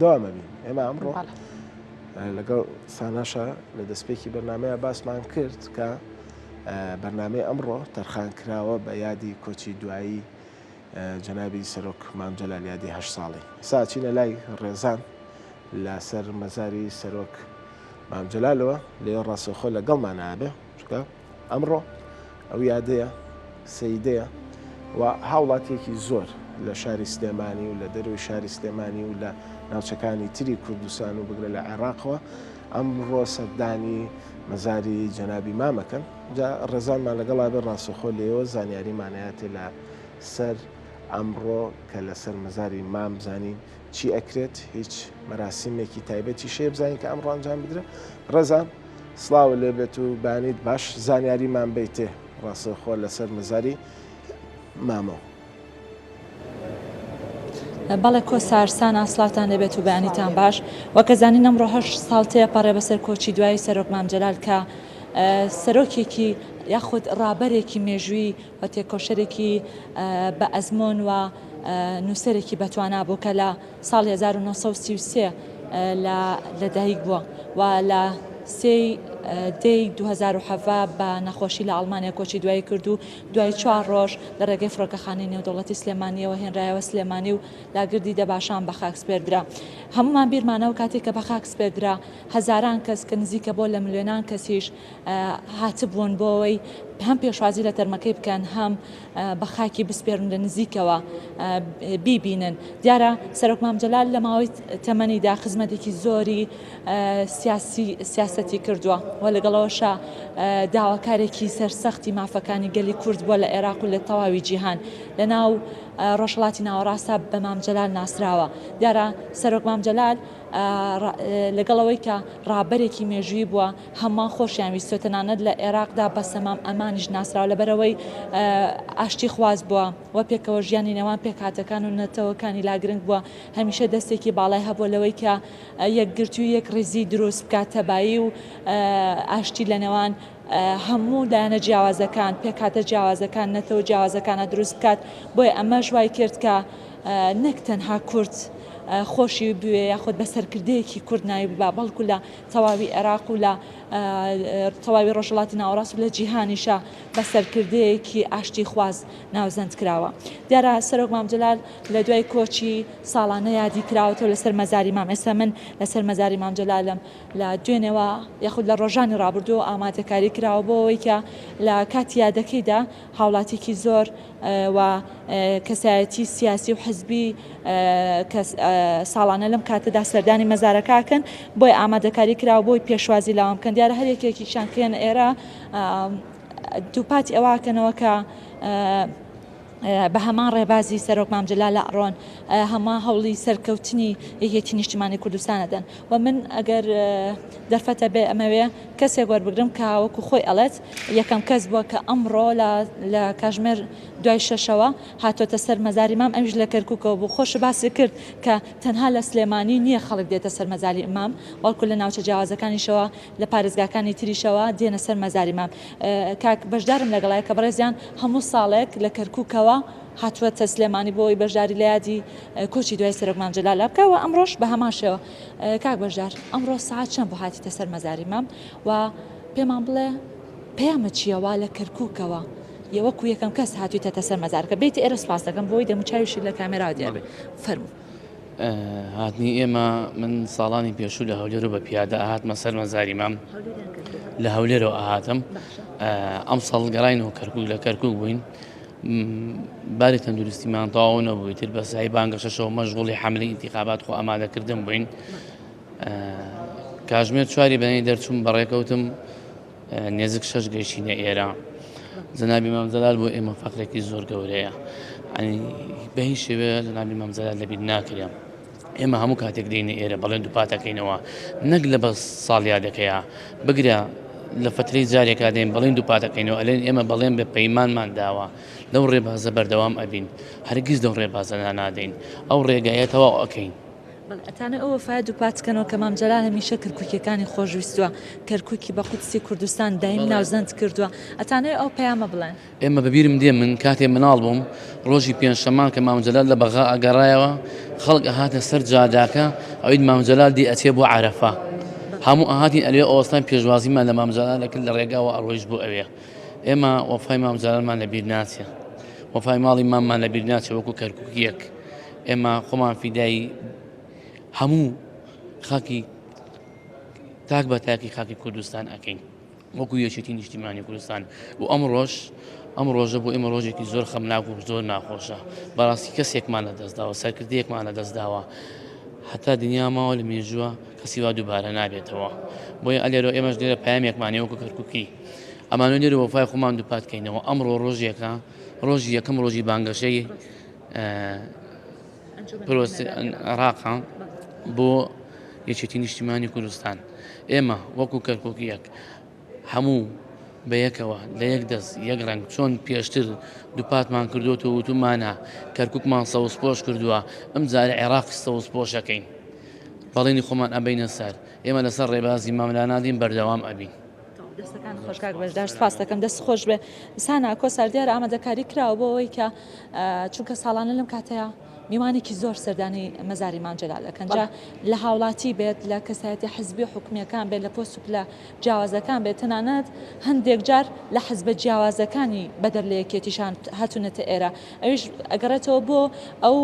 بەردەوام ئەبین. ئێمە ئەمڕۆ لەگەڵ ساناشا لە دەستپێکی بەرنامەیە باسمان کرد کە بەرنامەی ئەمڕۆ تەرخان کراوە بە یادی کۆچی دوایی جەنابی سەرۆک مام جەلال یادی هەشت ساڵی. ئێستا ئەچینە لای ڕێزان لەسەر مەزاری سەرۆک مام جەلالەوە لێ ڕاستەوخۆ لەگەڵمان ئابێ چونکە ئەمڕۆ ئەو یادەیە سەیدەیە و هاوڵاتیەکی زۆر لە شاری سلێمانی و لە دەرەوەی شاری سلێمانی و لە ناوچەکانی تری کوردستان و بگرە لە عێراقەوە ئەمڕۆ سەردانی مەزاری جەنابی مامەکەن جا ڕێزانمان لەگەڵا بێ ڕاستەخۆ لێەوە زانیاریمانەیەتێ لە سەر ئەمڕۆ کە لەسەر مەزاری مام زانین چی ئەکرێت هیچ مەراسیمێکی تایبەتی شەیە بزانین کە ئەمڕۆ ئەنجام بدرێت ڕێزان سڵاوت لێ بێت و بەیانیت باش زانیاریمان بەیتێ ڕاستەوخۆ لەسەر مەزاری مامۆ. بەڵێ کۆسار سانا سڵاوتان لێبێت و بەیانیتان باش وەکە زانین ئەمڕۆ هەشت ساڵ تێپەڕێ بەسەر کۆچی دوایی سەرۆک مام جەلال کە سەرۆکێکی یاخود ڕابەرێکی مێژووی و تێکۆشەرێکی بە ئەزمۆن و نووسەرێکی بەتوانا بوو کە لە ساڵی 1933 لە لەدایک بووە و لە سێی دەی 2017 بە نەخۆشی لە ئەڵمانیا کۆچی دوایی کرد و دوای چوار ڕۆژ لە ڕێگەی فڕۆکەخانەی نێودەوڵەتی سلێمانییەوە هێنرایەوە سلێمانی و لە گردی دەباشان بە خاک سپێردرا. هەموومان بیرمانە ئەو کاتەی کە بە خاک سپێردرا هەزاران کەس کە نزیکە بۆ لە ملیۆنان کەسیش هاتبوون بۆ ئەوەی هەم پێشوازی لە تەرمەکەی بکەن هەم بە خاکی بسپێرن لە نزیکەوە بیبینن. دیارە سەرۆک مام جەلال لە ماوەی تەمەنیدا خزمەتێکی زۆری سیاسی سیاسەتی کردووە و لەگەڵەوەشا داواکارێکی سەرسەختی مافەکانی گەلی کورد بووە لە عێراق و لە تەواوی جیهان لە ناو ڕۆژهەڵاتی ناوەڕاستە بە مام جەلال ناسراوە. دیارە سەرۆک مام جەلال لەگەڵ ئەوەی کە ڕابەرێکی مێژووی بووە هەمووان خۆشیان ویستووە تەنانەت لە عێراقدا بە سەمام ئەمانیش ناسراوە لەبەرئەوەی ئاشتی خواز بووە و پێکەوە ژیانی نێوان پێکهاتەکان و نەتەوەکانی لا گرنگ بووە هەمیشە دەستێکی باڵای هەبووە لەوەی کە یەکگرتووی یەکڕیزی دروست بکات تەبایی و ئاشتی لە نێوان هەموو لایەنە جیاوازەکان پێکهاتە جیاوازەکان نەتەوە جیاوازەکانە دروست بکات بۆیە ئەمەش وای کرد کە نەک تەنها کورد خۆشی بوێ یاخود بە سەرکردەیەکی کورد ناوی ببا بەڵکو لە تەواوی عێراق و لە تەواوی ڕۆژهەڵاتی ناوەڕاست و لە جیهانیشا بە سەرکردەیەکی ئاشتیخواز ناوزەند کراوە. دیارە سەرۆک مام جەلال لە دوای کۆچی ساڵانە یادی کراوەتەوە لەسەر مەزاری مام ئێستا من لەسەر مەزاری مام جەلالم لە دوێنێوە یاخود لە ڕۆژانی ڕابردوو ئامادەکاری کراوە بۆ ئەوەی کە لە کاتی یادەکەیدا هاوڵاتیکی زۆر و کەسایەتی سیاسی و حزبی کە ساڵانە لەم کاتەدا سەردانی مەزارەکە ئەکەن بۆیە ئامادەکاری کراوە بۆی پێشوازی لەوان بکەن دیارە هەر یەکێکیشیان کێن ئێرە دووپاتی ئەوە ئەکەنەوە کە بە هەمان ڕێبازی سەرۆک مام جەلال ئەڕۆن هەمان هەوڵی سەرکەوتنی یەکێتی نیشتیمانی کوردستان ئەدەن و من ئەگەر دەرفەتە بێ ئەمەوێ کەسێک وەربگرم کە وەکو خۆی ئەڵێت یەکەم کەس بووە کە ئەمڕۆ لە کاژمێر دوای شەشەوە هاتۆتە سەر مەزاری مام ئەویش لە کەرکوکەوە بوو خۆش باسی کرد کە تەنها لە سلێمانی نییە خەڵک دێتە سەر مەزاری مام بەڵکو لە ناوچە جیاوازەکانیشەوە لە پارێزگاکانی تریشەوە دێنە سەر مەزاری مام کاک بەشدارم لەگەڵایە کە بەڕێزیان هەموو ساڵێک لە کەرکوکەوە هاتووەتە سلێمانی بۆ ئەوەی بەشداری لە یادی کۆچی دوای سەرۆک مام جەلال بکا و ئەمڕۆش بە هەمان شێوە کاک بەشدار ئەمڕۆ سەعات چەند بوو هاتیتە سەر مەزاری مام و پێمان بڵێ پەیامت چییە وا لە کەرکوکەوە یە وەکو یەکەم کەس هاتوویتەتە سەر مەزارەکە بێیتە ئێرە سوپاس دەکەم بۆی دەموچاویشت لە کامێراوە دیار بێ فەرموو. هاتنی ئێمە من ساڵانی پێشوو لە هەولێر و بە پیادە ئەهاتمە سەر مەزاری مام لە هەولێرەوە ئەهاتم ئەم ساڵ گەڕاینەوە کەرکک لە کەرکک بووین باری تەندروستیمان تەواو نەبوو تر بە سای بانگەشەشەوە مەشغوڵی حەملی ئینتیخابات خۆ ئامادەکردن بووین کاژمێر چواری بەیانی دەرچوم بەڕێکەوتم نێزک شەش گەیشتینە ئێرە جەنابی مام جەلال بۆ ئێمە فەخرێکی زۆر گەورەیە بە هیچ شێوەیە جەنابی مام جەلال لەبیر ناکرێم ئێمە هەموو کاتێک دێینە ئێرە بەڵێن دووپاتەکەینەوە نەک لە بەس ساڵیادەکەیە بگرە لە فترەی جارێکا دێن بەڵێن دووپاتەکەینەوە ئەلێن ئێمە بەڵێن بە پەیمانمان داوە لەو ڕێبازە بەردەوام ئەبین هەرگیز لەو ڕێبازە نادەین ئەو ڕێگایە تەواو ئەەکەین. بەڵێ ئەتانەوێ ئەو وەفایە دووپات کەنەوە کە مام جەلال هەمیشە کەرکوکیەکانی خۆشویستووە، کەرکوکی بە قودسی کوردستان دایم ناوزەند کردووە، ئەتانەوێ ئەو پەیامە بڵێن؟ ئێمە بە بیرم دێ من کاتێ مناڵ بووم ڕۆژی پێنجشەمان کە مام جەلال لە بەغا ئەگەڕایەوە خەڵک ئەهاتە سەر جاداکە ئەوید مام جەلال دی ئەچێ بۆ عەرەفە هەموو ئەهاتین ئەلێ ئەوەستان پێشوازیمان لە مام جەلال ئەکرد لە ڕێگاوە ئەڕۆیشت بۆ ئەوێ ئێمە وەفای مام جەلالمان لە بیر ناچێ وەفای ماڵی ماممان لە بیر ناچێ وەکو کەرکوکیەک ئێمە خۆمان فیدای هەموو خاکی تاک بە تاکی خاکی کوردستان ئەکەین وەکو یەکێتی نیشتیمانی کوردستان و ئەمڕۆش ئەم ڕۆژە بۆ ئێمە ڕۆژێکی زۆر خەمناک و زۆر ناخۆشە بەڕاستی کەسێکمان لە دەستداوە سەرکردەیەکمان لە دەستداوە هەتا دنیا ماوە لە مێژووە کەسی وا دووبارە نابێتەوە بۆیە ئەلێرۆ ئێمەش لێرە پامێکمانێ وەکو کەرککی ئەمانە لێرە وەفای خۆمان دووپات کەینەوە ئەمڕۆ ڕۆژێکە ڕۆژی یەکەم ڕۆژی بانگەشەی پرۆسی عێراقە بۆ یەکێتی نیشتیمانی کوردستان ئێمە وەکو کەرکوکیەک هەموو بە یەکەوە لە یەک دەست یەک ڕەنگ چۆن پێشتر دووپاتمان کردوەوە وتومانە کەرککمان سەوزپۆش کردووە ئەم جارە عێراق سەوزپۆشەکەین بەڵێنی خۆمان ئەبینە سەر ئێمە لەسەر ڕێبازی ماملانادین بەردەوام ئەبین. دەستەکان خۆش کاک بەشدار سپاس دەکەم دەست خۆش بێ سانا کۆسار دیارە ئامادەکاری کراوە بۆ ئەوەی کە چونکە ساڵانە لەم کاتەیە میوانێکی زۆر سەردانی مەزاری مام جەلال دەکەن جا لە هاوڵاتی بێت لە کەسایەتی حزبی و حکومیەکان بێت لە پۆست و پلە جیاوازەکان بێت تەنانەت هەندێک جار لە حزبە جیاوازەکانی بەدەر لە یەکێتیشان هاتوونەتە ئێرە ئەویش ئەگەڕێتەوە بۆ ئەو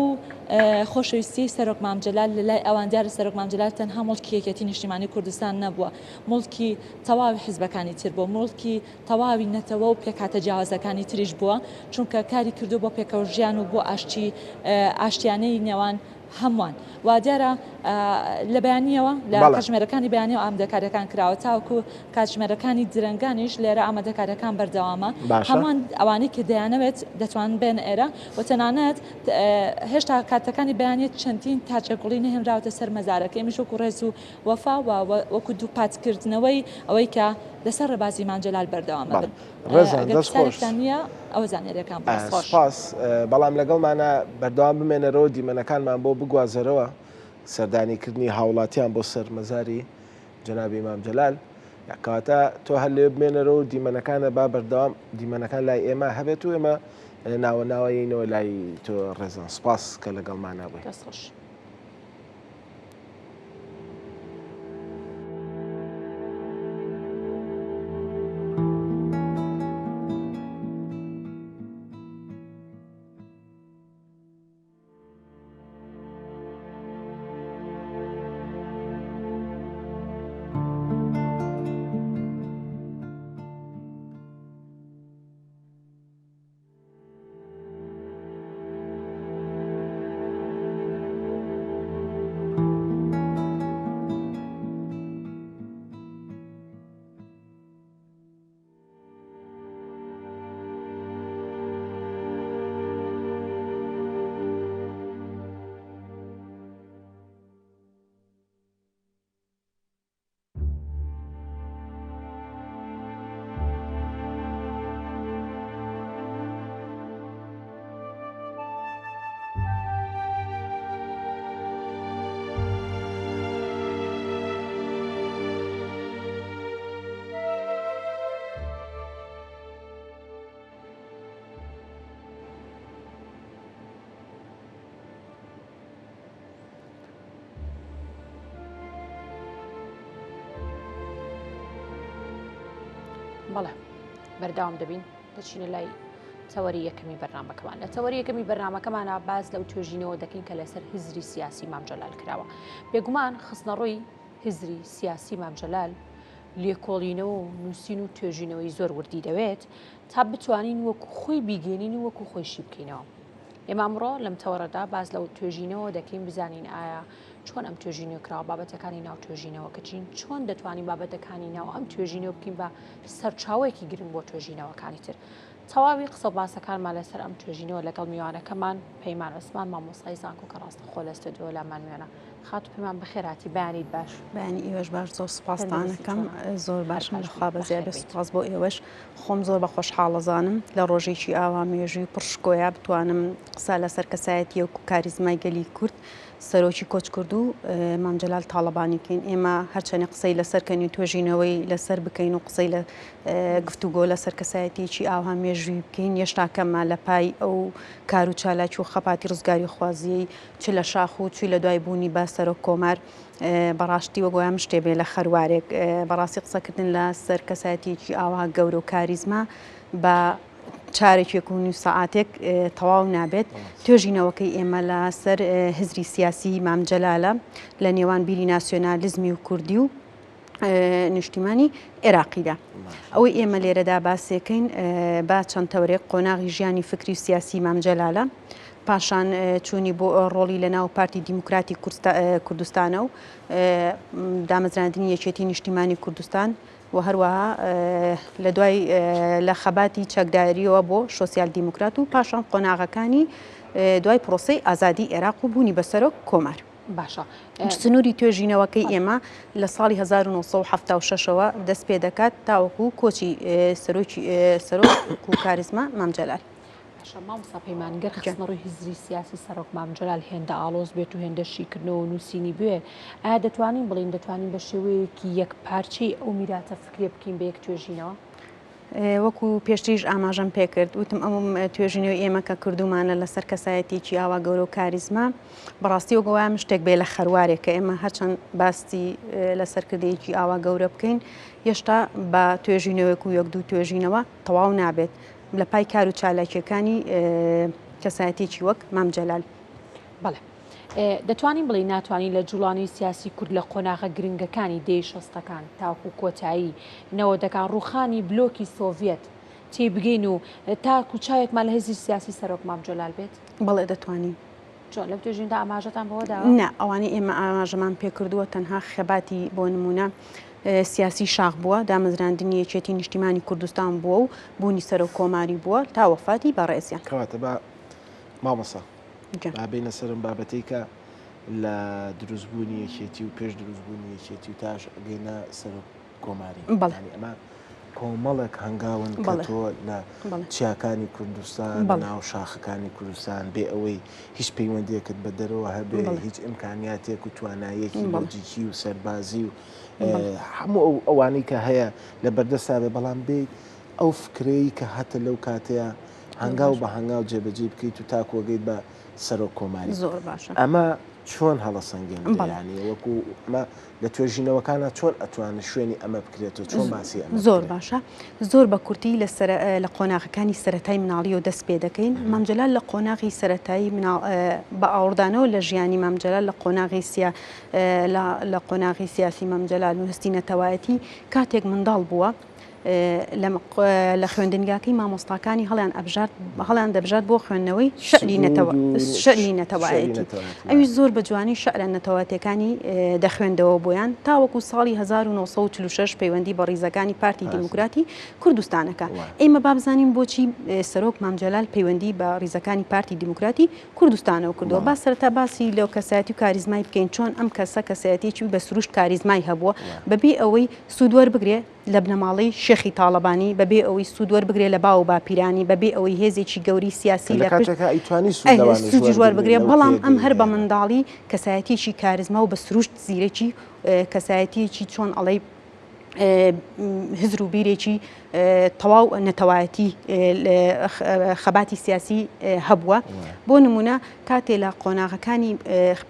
خۆشەویستی سەرۆک مام جەلال لە لای ئەوان دیارە سەرۆک مام جەلال تەنها موڵکی یەکێتی نیشتیمانی کوردستان نەبووە موڵکی تەواوی حیزبەکانی تر بووە، موڵکی تەواوی نەتەوە و پێکهاتە جیاوازەکانی تریش بووە، چونکە کاری کردووە بۆ پێکەوەژیان و بۆ ئاشتی ئاشتیانەی نێوان هەمووان. وا دیارە لە بەیانییەوە لە کاتژمێرەکانی بەیانیەوە ئامادەکارییەکان کراوە تاوەکو کاتژمێرەکانی درەنگانیش لێرە ئامادەکارییەکان بەردەوامە. هەمووان ئەوانەی کە دەیانەوێت دەتوانن بێنە ئێرە و تەنانەت هێشتا کاتەکانی بەیانیە چەندین تاجەگوڵی نەهێنراوەتە سەر مەزارەکە، ئێمەش وەکو ڕێز و وەفا و وەکو دووپاتکردنەوەی ئەوەی کە لەسەر ڕێبازی مام جەلال بەردەوام ئەبن. ڕێزان ئەگەر دەست خۆش. پرسیارێکتان نییە ئەوە زانیارییەکان بوو. دەست خۆش. سوپاس بەڵام لەگەڵمانە بەردەوام بمێنەرەوە دیمەنەکانمان بۆ بگوازەرەوە سەردانیکردنی هاوڵاتیان بۆ سەر مەزاری جەنابی مام جەلال کەواتە تۆ هەر لێ بمێنەرەوە و دیمەنەکانە با بەردەوام دیمەنەکان لای ئێمە هەبێت و ئێمە ناوە ناوە یینەوە لای تۆ ڕێزان سوپاس کە لەگەڵمانە بووی. دەست خۆش. بەڵێ بەردەوام دەبین دەچینە لای تەوەری یەکەمی بەرنمەکەمان لە تەوەری یەکەمی بەرنمەکەمانە باز لەو توێژینەوە دەکەین کە لەسەر هزری سیاسی مام جەلال کراوە بێگومان خستنەڕووی هزری سیاسی مام جەلال لێکۆڵینەوە و نووسین و توێژینەوەی زۆر وردی دەوێت تا بتوانین وەکو خۆی بیگەێنین و وەکو خۆیشی بکەینەوە ئێمە ئەمڕۆ لەم تەوەرەدا باس لەو توێژینەوە دەکەین بزانین ئایا چۆن ئەم توێژینەوە کراوە بابەتەکانی ناو توێژینەوەکە چین چۆن دەتوانین بابەتەکانی ناو ئەم توێژینەوە بکەین بە سەرچاوەیەکی گرنگ بۆ توێژینەوەکانی تر تەواوی قسە باسەکانمان لەسەر ئەم توێژینەوە لەگەڵ میوانەکەمان پەیمان عوسمان مامۆستای زانکۆ کە ڕاستەخۆ لە ستۆدیۆ لامان میوانە خاتوو پەیمان بەخێرهاتی بەیانیت باش. بەیانی ئێوەش باش زۆر سوپاستان ئەکەم زۆر باشم لەخوا بەزیاد بێ سوپاس بۆ ئێوەش خۆم زۆر بە خۆشحاڵەزانم لە ڕۆژێکی ئاوا مێژووی پڕ شکۆیا بتوانم قسە لەسەر کەسایەتییەک و کاریزمای گەلی کورد. سەرۆکی کۆچکردوو مام جەلال تاڵەبانی بکەین. ئێمە هەرچەندێک قسەی لەسەر کەین و توێژینەوەی لەسەر بکەین و قسەی لە گفتوگۆ لەسەر کەسایەتیەکی ئاوها مێژووی بکەین یەشتا کەمە لە پای ئەو کار و چالاکی و خەباتی ڕزگاریخوازیەی چ لە شاخ و چی لە دوای بوونی بە سەرۆک کۆمار بەڕاستی وەک وایە مشتێ بێ لە خەروارێک بەڕاستی قسەکردن لە سەر کەسایەتیەکی ئاوها گەورە و کاریزما بە چارەکێک و نیو سەعاتێک تەواو نابێت. توێژینەوەکەی ئێمە لە سەر هزری سیاسی مام جەلالە لە نێوان بیری ناسیۆنالیزمی و کوردی و نیشتیمانی عێراقیدا. ئەوەی ئێمە لێرەدا باسێکەین بە چەند تەوەرێک قۆناغی ژیانی فکری و سیاسی مام جەلالە، پاشان چوونی بۆ ڕۆڵی لە ناو پارتی دیموکراتی کوردستانە و دامەزراندنی یەکێتی نیشتیمانی کوردستان، و هەروەها لە دوای لە خەباتی چەکدارییەوە بۆ شۆسیال دیموکرات و پاشان قۆناغەکانی دوای پرۆسەی ئازادی ئێراق و بوونی بە سەرۆک کۆمار. باشە سنووری توێژینەوەکەی ئێمە لە ساڵی 1970ەوە دەست پێ دەکات تاوەکو کۆچی سەرۆکی سەرۆک و کاریزما مام جەلال. باشە مامۆستا پەیمان گەر خستنەڕووی هزری سیاسی سەرۆک مام جەلال هێندە ئاڵۆز بێت و هێندە شیکردنەوە و نووسینی بوێ، ئایا دەتوانین بڵێین دەتوانین بە شێوەیەکی یەکپارچەی ئەو میراتە فکریە بکەین بە یەک توێژینەوە؟ وەکو پێشتریش ئاماژەم پێکرد وتم ئەم توێژینەوەی ئێمە کە کردومانە لەسەر کەسایەتیەکی ئاوا گەورە و کاریزما بەڕاستی وەک وایە مشتێک بێ لە خەروارێک کە ئێمە هەرچەند باستی لە سەرکردەیەکی ئاوا گەورە بکەین هێشتا بە توێژینەوەیەک و یەک دوو توێژینەوە تەواو نابێت لە پای کار و چالاکییەکانی کەسایەتییەکی وەک مام جەلال. بەڵێ. دەتوانین بڵێین ناتوانین لە جوڵانەوەی سیاسی کورد لە قۆناغە گرنگەکانی دەیەی شەستەکان تاوەکو کۆتایی نەوەدەکان ڕووخانی بلۆکی سۆڤیەت تێبگەین و تاکو چاوێکمان لە هزری سیاسی سەرۆک مام جەلال بێت؟ بەڵێ دەتوانین. چۆن؟ لەم توێژینەدا ئاماژەتان بەوە داوە؟ نا، ئەوانەی ئێمە ئاماژەمان پێکردووە تەنها خەباتی بۆ نموونە سیاسی شاخ بووە، دامەزراندنی یەکێتی نیشتیمانی کوردستان بووە و بوونی سەرۆک کۆماری بووە تا وەفاتی بەڕێزیان. کەواتە با مامۆستا با بێینە سەر ئەم بابەتەی کە لە دروستبوونی یەکێتی و پێش دروستبوونی یەکێتی و تاش ئەگەینە سەرۆک کۆماری. بەڵێ. یانی ئەمە کۆمەڵێک هەنگاون کە تۆ لە چیاکانی کوردستان، لە ناو شاخەکانی کوردستان بێ ئەوەی هیچ پەیوەندییەکت بە دەرەوە هەبێ، هیچ ئیمکانیاتێک و تواناییەکی لۆجیکی و سەربازی و هەموو ئەو ئەوانەی کە هەیە لە بەردەستا بێ، بەڵام بێیت ئەو فکرەی کە هەتە لەو کاتەیە هەنگاو بە هەنگاو جێبەجێی بکەیت و تاکوو ئەگەیت بە سەرۆک کۆماری. ئەمە چۆن هەڵەسەنگێندرێ؟ یانی وەکوو ئەمە لە توێژینەوەکانا چۆن ئەتوانن شوێنی ئەمە بکرێتەوە چۆن باسی ئەمە زۆر باشە زۆر بە کورتی لە سەر لە قۆناغەکانی سەرەتای مناڵیەوە دەست پێ دەکەین مام جەلال لە قۆناغی سەرەتایی مناڵ بە ئاوڕدانەوە لە ژیانی مام جەلال لە قۆناغی سیا لە قۆناغی سیاسی مام جەلال و هەستی نەتەوایەتی کاتێک منداڵ بووە لە خوێندنگاکەی مامۆستاکانی هەڵیان ئەبژارد هەڵیان دەبژارد بۆ خوێندنەوەی شعری نەتەوە شعری نەتەوایەتی ئەویش زۆر بە جوانی شعرە نەتەواتەکانی دەخوێندەوە بۆیان تاوەکو ساڵی 1946 پەیوەندی بە ڕیزەکانی پارتی دیموکراتی کوردستانەکە ئێمە با بزانین بۆچی سەرۆک مام جەلال پەیوەندی بە ڕیزەکانی پارتی دیموکراتی کوردستانەوە کردووە با سەرەتا باسی لەو کەسایەتی و کاریزمای بکەین چۆن ئەم کەسە کەسایەتیەکی بە سروشت کاریزمای هەبووە بەبێ ئەوەی سوود وەربگرێ لە بنەماڵەی شێخی تاڵەبانی بە بێ ئەوەی سوود وەربگرێ لە باو و باپیرانی، بە بێ ئەوەی هێزێکی گەورەی سیاسی لە پشت کاتێکا ئەیتوانی سوود لەوانیش سوودیش وەربگرێ وەربگرێ، بەڵام لەو ئەم هەر پێگەیەی بە هەیە. منداڵی کەسایەتییەکی کاریزما و بە سروشت زیرەکی، کەسایەتییەکی چۆن ئەڵێی هزر و بیرێکی تەواو نەتەوایەتی خەباتی سیاسی هەبووە. بۆ نموونە کاتێ لە قۆناغەکانی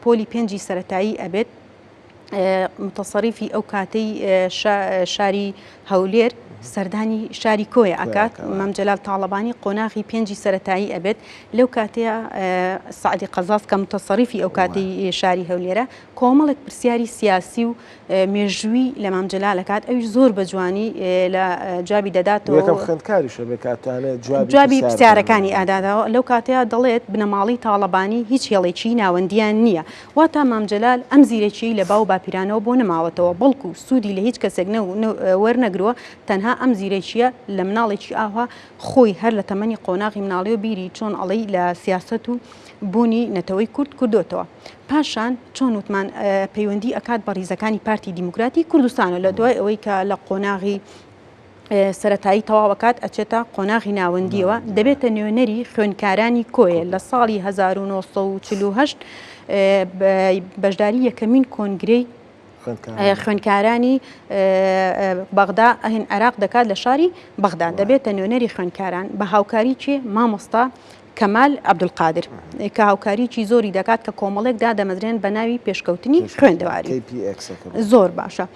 پۆلی پێنجی سەرەتایی ئەبێت، موتەسەریفی ئەو کاتەی شاری هەولێر سەردانی شاری کۆیە ئەکات مام جەلال تاڵەبانی قۆناغی پێنجی سەتایی ئەبێت لەو کاتەیە سعدی قەزاز کە موتەسەریفی ئەو کاتی شاری هەولێرە کۆمەڵێک پرسیاری سیاسی و مێژووی لە مام جەلال ئەکات ئەویش زۆر بە جوانی لە جوابی دەداتەوە یەکەم خوێندکاریشە بێ کاتانێ جوابی پرسیارەکانی ئادادەوە لەو کاتەیە دەڵێت بنەماڵەی تاڵەبانی هیچ هێڵێکی ناوەندیان نییە واتە مام جەلال ئەم زیرەکیەی لە باو باپیرانەوە بۆ نەماوەتەوە بەڵکو سوودی لە هیچ کەسێک وەرنەگرووە تەنها ئەم زیرەکیە لە مناڵێکی ئاوها خۆی هەر لە تەمەنی قۆناغی مناڵیەوە بیری چۆن ئەڵێی لە سیاسەت و بوونی نەتەوەی کورد کردۆتەوە پاشان چۆن وتمان پەیوەندی ئەکات بە ڕیزەکانی پارتی دیموکراتی کوردستانە لە دوای ئەوەی کە لە قۆناغی سەرەتایی تەواوەکات ئەچێتە قۆناغی ناوەندیەوە دەبێتە نوێنەری خوێندکارانی کۆیە لە ساڵی 1940. بەشداری یەکەمین کۆنگرەی خوێندکارانی بەغدا ئەهین عێراق دەکات لە شاری بەغدا دەبێتە نوێنەری خوێندکاران بە هاوکاری کێ مامۆستا کەمال عەبدولقادر کە هاوکاریی زۆری دەکات کە کۆمەڵێک دادەمەزرێن بە ناوی پێشکەوتنی خوێندەواری زۆر باشە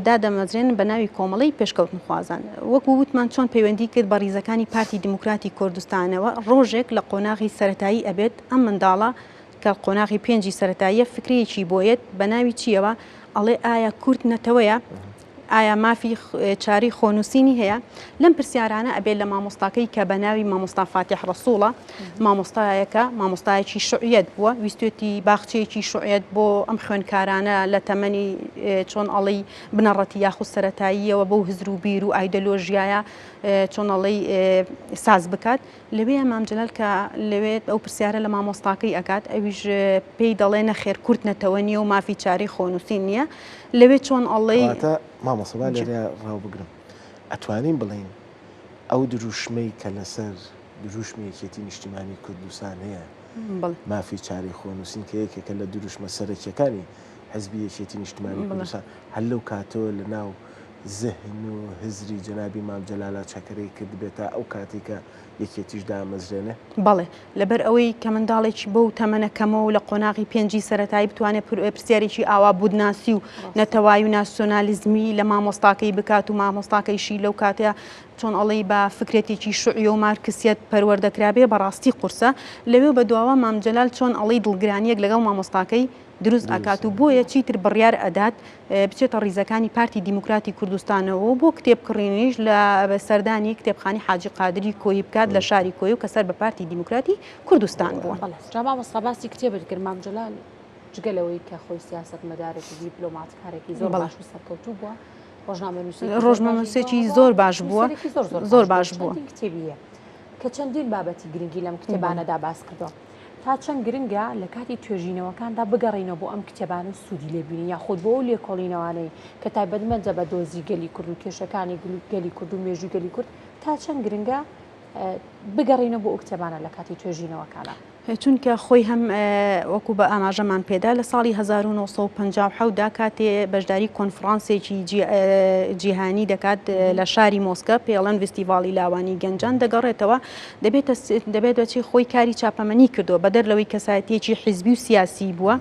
دادەمەزرێن بە ناوی کۆمەڵی پێشکەوتنخوازان وەکو وتمان چۆن پەیوەندی کرد بە ریزەکانی پارتی دیموکراتی کوردستانەوە ڕۆژێک لە قۆناغی سەتایی ئەبێت ئەم منداڵە کە قۆناغی پێنجی سەرەتاییە فکرەیەکی بۆیەت بە ناوی چییەوە ئەڵێ ئایا کورد نەتەوەیە؟ ئایا مافی چارەی خۆنووسینی هەیە؟ لەم پرسیارانە ئەبێت لە مامۆستاکەی کە بە ناوی مامۆستا فاتیح ڕەسوڵە، مامۆستایەکە، مامۆستایەکی شوعیەت بووە، ویستوێتی باخچەیەکی شوعیەت بۆ ئەم خوێندکارانە لە تەمەنی چۆن ئەڵێی بنەڕەتی یاخود سەرەتاییەوە بەو هزر و بیر و ئایدۆلۆژیایە چۆن ئەڵێی ساز بکات. لەوێ مام جەلال کە لەوێ ئەو پرسیارە لە مامۆستاکەی ئەکات ئەویش پێی دەڵێ نەخێر کورد نەتەوە نییە و مافی چارەی خۆنووسین نییە لەوێ چۆن ئەڵێی. کەواتە مامۆستا با لێرە ڕاو بگرم ئەتوانین بڵێین ئەو دروشمەی کە لەسەر دروشمی یەکێتی نیشتیمانی کوردستان هەیە مافی چارەی خۆنووسین کە یەکێکە لە دروشمە سەرەکیەکانی حزبی یەکێتی نیشتمانی کوردستان هەر لەو کاتەوە لە ناو زهن و هزری جەنابی مام جەلالا چەکەرەی کردبێت تا ئەو کاتەی کە یەکێتیش دامەزرێنێ؟ بەڵێ، لەبەر ئەوەی کە منداڵێکی بەو تەمەنە کەمەوە و لە قۆناغی پێنجی سەرەتایی بتوانێت پرسیارێکی ئاوا بودناسی و نەتەوایی و ناسیۆنالیزمی لە مامۆستاکەی بکات و مامۆستاکەیشی لەو کاتەیە چۆن ئەڵێی بە فکرەتێکی شوعی و مارکسیەت پەروەردە کرابێ بەڕاستی قورسە. لەوێ بەدواوە مام جەلال چۆن ئەڵێی دڵگرانییەک لەگەڵ مامۆستاکەی دروست ئەکات و بۆیە چیتر بڕیار ئەدات بچێتە ڕیزەکانی پارتی دیموکراتی کوردستانەوە و بۆ کتێب کڕینیش لە سەردانی کتێبخانی حاجی قادری کۆیی بکات لە شاری کۆیە و کە سەر بە پارتی دیموکراتی کوردستان بووە. بەڵێ جا مامۆستا باسی کتێبت کرد مام جەلال جگە لەوەی کە خۆی سیاسەتمەدارێک و دیپلۆماتکارێکی زۆر باش و سەرکەوتوو بووە ڕۆژنامەنووسێکی زۆر باش بووە زۆر باش بووە کتێبی هەیە کە چەندین بابەتی گرنگی لەم کتێبانەدا باس کردووە. تا چەند گرنگە لە کاتی توێژینەوەکاندا بگەڕێینەوە بۆ ئەم کتێبانە و سوودی لێ ببینین یاخود بۆ ئەو لێکۆڵینەوانەی کە تایبەتمەندە بە دۆزی گەلی کورد و کێشەکانی گەلی کورد و مێژووی گەلی کورد تا چەند گرنگە بگەڕێینەوە بۆ ئەو کتێبانە لە کاتی توێژینەوەکانە. چونکە خۆی هەم وەکو بە ئاماژەمان پێدا لە ساڵی 1957 دا کاتێ بەشداری کۆنفرانسێکی جیهانی دەکات لە شاری مۆسکە پێڵەن ڤستیڤاڵی لاوانی گەنجان دەگەڕێتەوە دەبێتە دەبێت بەچی خۆی کاری چاپەمەنی کردووە بەدەر لەوەی کەسایەتیەکی حیزبی و سیاسی بووە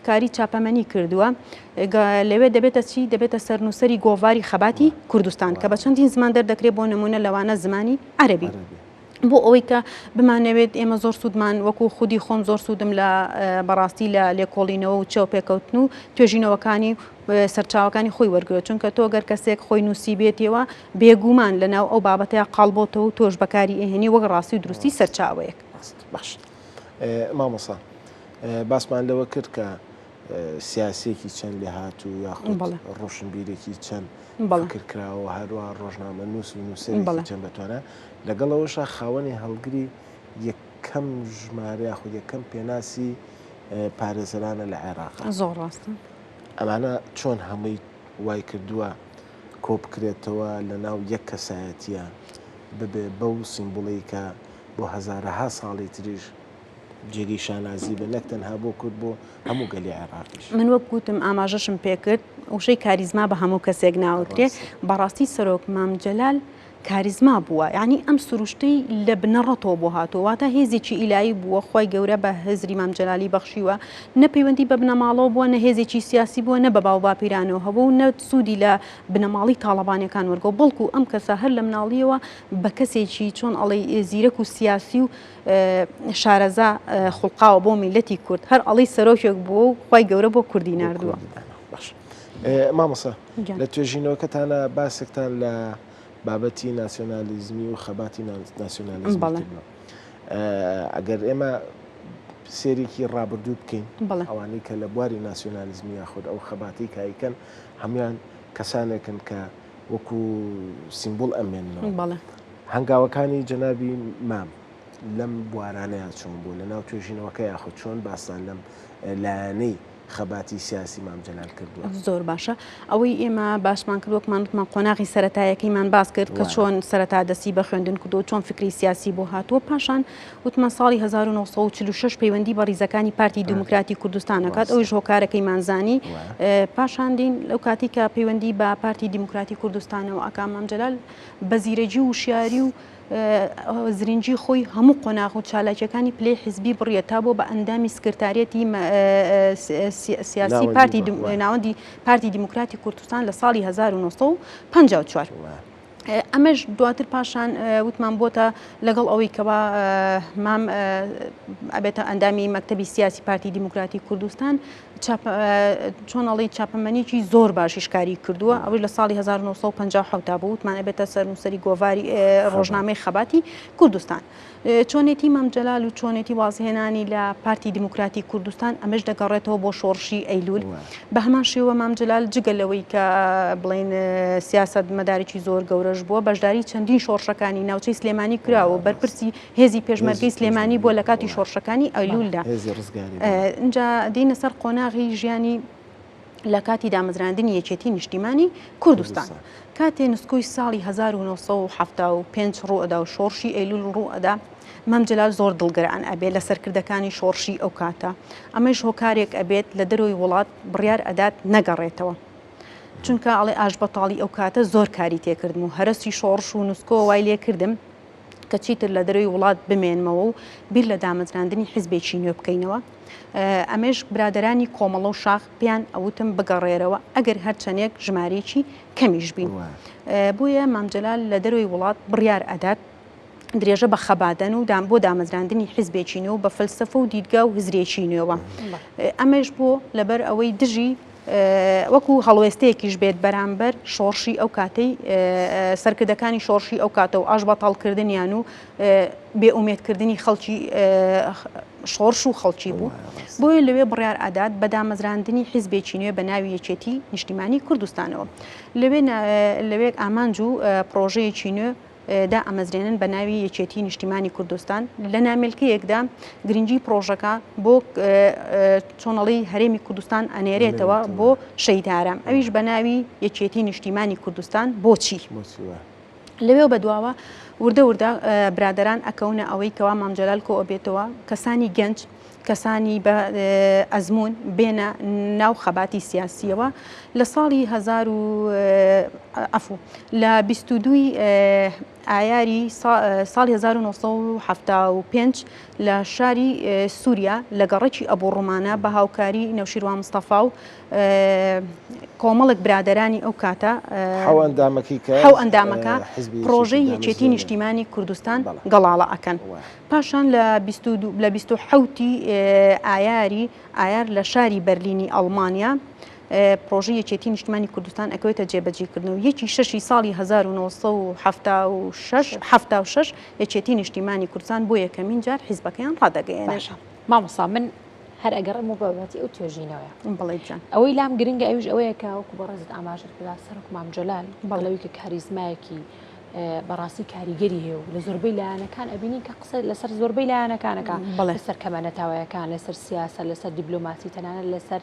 کاری چاپەمەنی کردووە لەوێ دەبێتە چی دەبێتە سەرنووسەری گۆڤاری خەباتی کوردستان کە بە چەندین زمان دەردەکرێت بۆ نمونە لەوانە زمانی عەربی. بۆ ئەوەی کە بمانەوێت ئێمە زۆر سوودمان وەکو خودی خۆم زۆر سوودم لە بەڕاستی لە لێکۆڵینەوە و چاوپێکەوتن و توێژینەوەکانی سەرچاوەکانی خۆی وەرگرێت چونکە تۆ گەر کەسێک خۆی نووسیبێتیەوە بێگومان لەناو ئەو بابەتەیا قاڵ بۆتەوە و تۆش بەکاری ئەهێنی وەک ڕاستی و دروستی سەرچاوەیەک. باش مامۆستا باسمان لەوە کرد کە سیاسیەکی چەند لێهاتوو یاخود ڕۆشنبیرێکی چەند فکر کراوە هەروە ڕۆژنامە نووس و نووسەرێکی چەند بەتوانا لەگەڵ ئەوەشا خاوەنی هەڵگری یەکەم ژمارە یاخود یەکەم پێناسی پارێزەرانە لە عێراق. زۆر ڕاستە. ئەمانە چۆن هەمووی وای کردووە کۆبکرێتەوە لە ناو یەک کەسایەتیە ببێ بەو سیمبوڵەی کە بۆ هەزارەها ساڵی تریش جێگەی شانازی بێ نەک تەنها بۆ کورد بۆ هەموو گەلی عێراقیش. من وەک گوتم ئاماژەشم پێکرد وشەی کاریزما بە هەموو کەسێک ناوترێ بەڕاستی سەرۆک مام جەلال کاریزما بووە یانی ئەم سروشتەی لە بنەڕەتەوە بۆ هاتووە واتە هێزێکی ئیلایی بووە خوای گەورە بە هزری مام جەلالی بەخشیوە نە پەیوەندی بە بنەماڵەوە بووە نە هێزێکی سیاسی بووە نە بە باو باپیرانەوە هەبوو و نە سوودی لە بنەماڵی تاڵەبانیەکان وەرگەوە بەڵکو ئەم کەسە هەر لە مناڵیەوە بە کەسێکی چۆن ئەڵێی زیرەک و سیاسی و شارەزا خوڵقاوە بۆ میلەتی کورد هەر ئەڵێی سەرۆکێک بووە و خوای گەورە بۆ کوردی ناردووە. باش مامۆستا لە توێژینەوەکەتانە باسێکتان لە بابەتی ناسیۆنالیزمی و خەباتی ناسیۆنالیزمی کردووە. ئەگەر ئێمە سێرێکی ڕابردوو بکەین ئەوانەی کە لە بواری ناسیۆنالیزمی یاخود ئەو خەباتی کایکەن هەموان کەسانێکن کە وەکو سیمبول ئەمێننەوە. هەنگاوەکانی جەنابی مام لەم بوارانەیان چۆن بوو لە ناو توێژینەوەکە یاخود چۆن باستان لەم لایەنەی. خەباتی سیاسی مام جەلال کردووە؟ زۆر باشە. ئەوەی ئێمە باسمان کرد وەکمان وتمان قۆناغی سەرەتایەکەیمان باس کرد کە چۆن سەرەتا دەستی بە خوێندن کردو چۆن فکری سیاسی بۆ هاتووە پاشان وتمان ساڵی 1946 پەیوەندی بە ڕیزەکانی پارتی دیموکراتی کوردستان ئەکات ئەویش هۆکارەکەیمان زانی پاشان دین لەو کاتی کە پەیوەندی بە پارتی دیموکراتی کوردستانەوە ئەکا مام جەلال بە زیرەکی و وشیاری و زرنگی خۆی هەموو قۆناغ و چالاکیەکانی پلەی حیزبی بڕیە تا بۆ بە ئەندامی سکرتاریەتی سیاسی پارتی ناوەندی پارتی دیموکراتی کوردستان لە ساڵی 1954. ئەمەش دواتر پاشان وتمان بۆتە لەگەڵ ئەوەی کەوا مام ئەبێتە ئەندامی مەکتەبی سیاسی پارتی دیموکراتی کوردستان چۆن ئەڵێی چاپەمەنیی زۆر باشیش کاری کردووە، ئەوەی لە ساڵی 1957 دا بوو، وتمان ئەبێتە سەرنووسەری گۆڤاری ڕۆژنامەی خەباتی کوردستان. چۆنێتی مام جەلال و چۆنێتی وازهێنانی لە پارتی دیموکراتی کوردستان ئەمەش دەگەڕێتەوە بۆ شۆڕشی ئەیلول. بە هەمان شێوە مام جەلال جگە لەوەی کە بڵێین سیاسەت مەدارێکی زۆر گەورەش بووە، بەشداری چەندین شۆڕشەکانی ناوچەی سلێمانی کراوە و بەرپرسی هێزی پێشمەرگەی سلێمانی بووە لە کاتی شۆڕشەکانی ئەیلولدا. ئینجا دێینە سەر قۆناغی ژیانی لە کاتی دامەزراندنی یەکێتی نیشتیمانی کوردستان. کاتێ نسکۆی ساڵی 1975 ڕووئەدا و شۆڕشی ئەیلول ڕووئەدا، مام جەلال زۆر دڵگران ئەبێت لە سەرکردەکانی شۆڕشی ئەو کاتە. ئەمەیش هۆکارێک ئەبێت لە دەرەوەی وڵات بڕیار ئەدات نەگەڕێتەوە. چونکە ئەڵێ ئاشبەتاڵی ئەو کاتە زۆر کاری تێکردم و هەرەسی شۆڕش و نسکۆ وای لێکردم کە چیتر لە دەرەوەی وڵات بمێنمەوە و بیر لە دامەزراندنی حیزبێکی نوێ بکەینەوە. ئەمەش برادەرانی کۆمەڵە و شاخ پێیان ئەوتم بگەڕێرەوە ئەگەر هەرچەندێک ژمارەیەکی کەمیش بین. بۆیە مام جەلال لە دەرەوەی وڵات بڕیار ئەدات درێژە بە خەباتدەن و دام بۆ دامەزراندنی حیزبێکی نوێ و بە فەلسەفە و دیدگا و هزرێکی نوێوە. ئەمەش بۆ لەبەر ئەوەی دژی وەکو هەڵوێستەیەکیش بێت بەرامبەر شۆڕشی ئەو کاتەی سەرکردەکانی شۆڕشی ئەو کاتە و ئاشبەتاڵکردنیان و بێئومێدکردنی خەڵکی شۆڕش و خەڵکی بوو. بۆیە لەوێ بڕیار ئەدات بە دامەزراندنی حیزبێکی نوێ بە ناوی یەکێتی نیشتیمانی کوردستانەوە. لەوێ لەوێ ئامانج و پڕۆژەیەکی نوێ دائەمەزرێنن بە ناوی یەکێتی نیشتیمانی کوردستان لە نامێلکەیەکدا گرنگی پڕۆژەکە بۆ چۆنەڵی هەرێمی کوردستان ئەنێرێتەوە بۆ شەهید ئارام ئەویش بە ناوی یەکێتی نیشتیمانی کوردستان بۆچی؟ لەوێ بەدواوە وردە وردە برادەران ئەکەونە ئەوەی کەوا مام جەلال کۆ ئەبێتەوە کەسانی گەنج کەسانی بە ئەزموون بێنە ناو خەباتی سیاسیەوە لە ساڵی هەزار و عەفو لە 22 ئایاری ساڵی 1975 لە شاری سووریا لە گەڕەکی ئەبوو ڕومانە بە هاوکاری نەوشیروان مستەفا و کۆمەڵێک برادەرانی ئەو کاتە حەو ئەندامەکە پرۆژەی یەکێتی نیشتیمانی کوردستان گەڵاڵە ئەکەن. پاشان لە لە 27 ی ئایاری ئایار لە شاری بەرلینی ئەڵمانیا پرۆژەی یەکێتی نیشتمانی کوردستان ئەکەوێتە جێبەجێکردن و یەکی شەشی ساڵی 1976 یەکێتی نیشتیمانی کوردستان بۆ یەکەمین جار حیزبەکەیان ڕادەگەیەنن. باشە مامۆستا من هەر ئەگەڕێم و بابەتی ئەو توێژینەوەیە. بەڵێ گیان. ئەوەی لام گرنگە ئەویش ئەوەیە کە وەکو بەڕێزت ئاماژەت پێدا سەرۆک مام جەلال بەڵێ لەوەی کە کاریزمایەکی بەڕاستی کاریگەری هەیە و لە زۆربەی لایەنەکان ئەبینین کە قسە لەسەر زۆربەی لایەنەکانەکە لەسەر کەمە نەتەوەیەکان لەسەر سیاسە لەسەر دیبلۆماسی تەنانەت لەسەر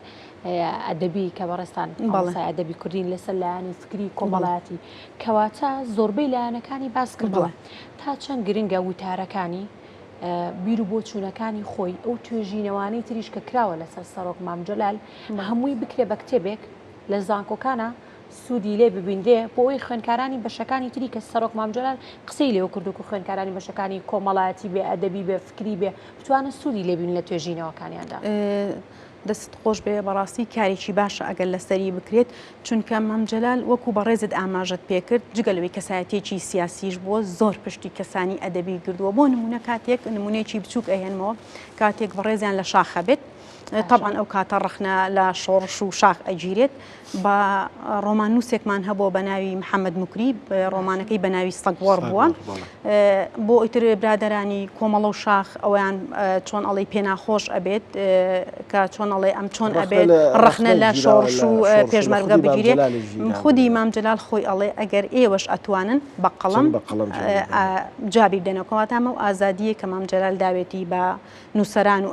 ئەدەبی کە بەڕێزتان مامۆستای ئەدەبی کوردین لەسەر لایەنی فکری کۆمەڵایەتی کەواتە زۆربەی لایەنەکانی باس کردووە تا چەند گرنگە وتارەکانی بیر و بۆچوونەکانی خۆی ئەو توێژینەوانەی تریش کە کراوە لەسەر سەرۆک مام جەلال هەمووی بکرێ بە کتێبێک لە زانکۆکانە سوودی لێ ببینرێ بۆ ئەوەی خوێندکارانی بەشەکانی تری کە سەرۆک مام جەلال قسەی لێوە کردووە کە خوێندکارانی بەشەکانی کۆمەڵایەتی بێ ئەدەبی بێ فکری بێ بتوانن سوودی لێ ببینن لە توێژینەوەکانیاندا. دەستت خۆش بێ بەڕاستی کارێکی باشە ئەگەر لەسەری بکرێت چونکە مام جەلال وەکو بەڕێزت ئاماژەت پێکرد جگە لەوەی کەسایەتیەکی سیاسیش بووە زۆر پشتی کەسانی ئەدەبی گردووە بۆ نمونە کاتێک نمونەیەکی بچووک ئەهێنمەوە کاتێک بەڕێزیان لە شاخە بێت تەبعەن ئەو کاتە ڕەخنە لە شۆڕش و شاخ ئەگیرێت بە ڕۆماننووسێکمان هەبووە بە ناوی محەممەد موکری ڕۆمانەکەی بە ناوی سەگوەڕ بووە بۆ ئیتر برادەرانی کۆمەڵە و شاخ ئەویان چۆن ئەڵی پێناخۆش ئەبێت کە چۆن ئەڵێ ئەم چۆن ئەبێت ڕەخنە لە شۆڕش و پێشمەرگە بگیرێت خودی مام جەلال خۆی ئەڵێ ئەگەر ئێوەش ئەتوانن بە قەڵەم جوابی بدەنەوە کەواتە ئەمە و ئازادییە کە مام جەلال داوێتی بە نووسەران و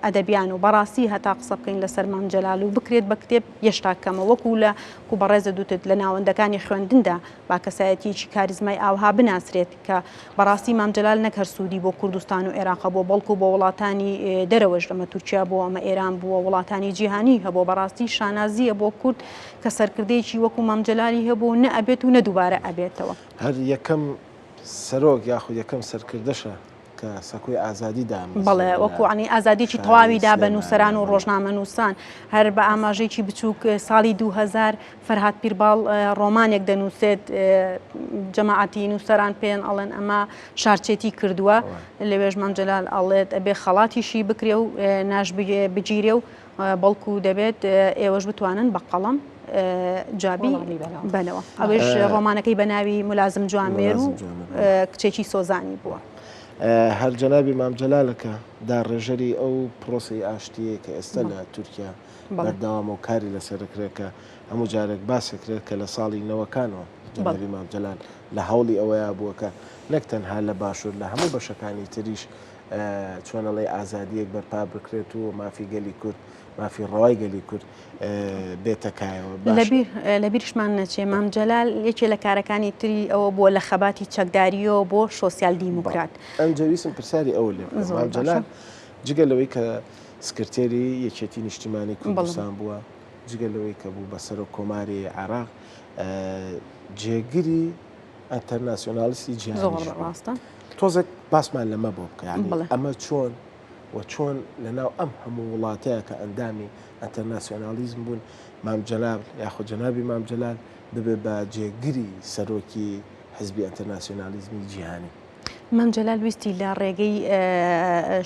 ئەدەبیان و. بەڕاستی هەتا قسە بکەین لەسەر مام جەلال و بکرێت بە کتێب یەشتا کەمە وەکو لە کو بەڕێزت وتت لە ناوەندەکانی خوێندندا با کەسایەتیەکی کاریزمای ئاوها بناسرێت کە بەڕاستی مام جەلال نەک هەر سوودی بۆ کوردستان و عێراق هەبووە بەڵکو بۆ وڵاتانی دەرەوەش ئەمە تورکیا بووە ئەمە ئێران بووە وڵاتانی جیهانی هەبووە بەڕاستی شانازیە بۆ کورد کە سەرکردەیەکی وەکو مام جەلالی هەبوو و نە ئەبێت و نە دووبارە ئەبێتەوە. هەر یەکەم سەرۆک یاخود یەکەم سەرکردەشە کە سەکۆی ئازادی دامەزراند. بەڵێ وەکو عنی ئازادیی تەواوی دا بە نووسەران و ڕۆژنامەنووسان. هەر بە ئاماژەیەکی بچووک ساڵی 2000 فەرهاد پیرباڵ ڕۆمانێک دەنووسێت جەماعەتی نووسەران پێیان ئەڵێن ئەمە شارچێتی کردووە لەوێش مام جەلال ئەڵێت ئەبێ خەڵاتیشی بکرێ و ناش بگیرێ و بەڵکو دەبێت ئێوەش بتوانن بە قەڵەم جوابی بەنەوە ئەوێش ڕۆمانەکەی بە ناوی ملازم جوامێر و کچێکی سۆزانی بووە. هەر جەنابی مام جەلالە کە داڕێژەری ئەو پرۆسەی ئاشتییەیە کە ئێستا لە تورکیا بەردەوامە و کاری لەسەر دەکرێت کە هەموو جارێک باس دەکرێت کە لە ساڵی نەوەکانەوە جەنابی مام جەلال لە هەوڵی ئەوەیا بووە کە نەک تەنها لە باشوور لە هەموو بەشەکانی تریش چۆن ئەڵێی ئازادییەک بەرپا بکرێت و مافی گەلی کورد مافی ڕەوای گەلی کورد بێتە کایەوە. لەبیر لەبیرشمان نەچێ مام جەلال یەکێ لە کارەکانی تری ئەوە بووە لە خەباتی چەکدارییەوە بۆ شۆسیال دیموکرات. ئەمجا ویستم پرسیاری ئەوە لێ بکەم مام جەلال جگە لەوەی کە سکرتێری یەکێتی نیشتیمانی کوردستان بووە جگە لەوەی کە بوو بە سەرۆک کۆماری عێراق جێگری ئەنتەرناسیۆنالیستی جیهانیش بوو. تۆزێک باسمان لەمە بۆ بکە یانی ئەمە چۆن و چۆن لەناو ئەم هەموو وڵاتەیە کە ئەندامی ئەنتەرناسیۆنالیزم بوون مام جەلال یاخود جەنابی مام جەلال ببێ بە جێگری سەرۆکی حزبی ئەنتەرناسیۆنالیزمی جیهانی؟ مام جەلال ویستی لە ڕێگەی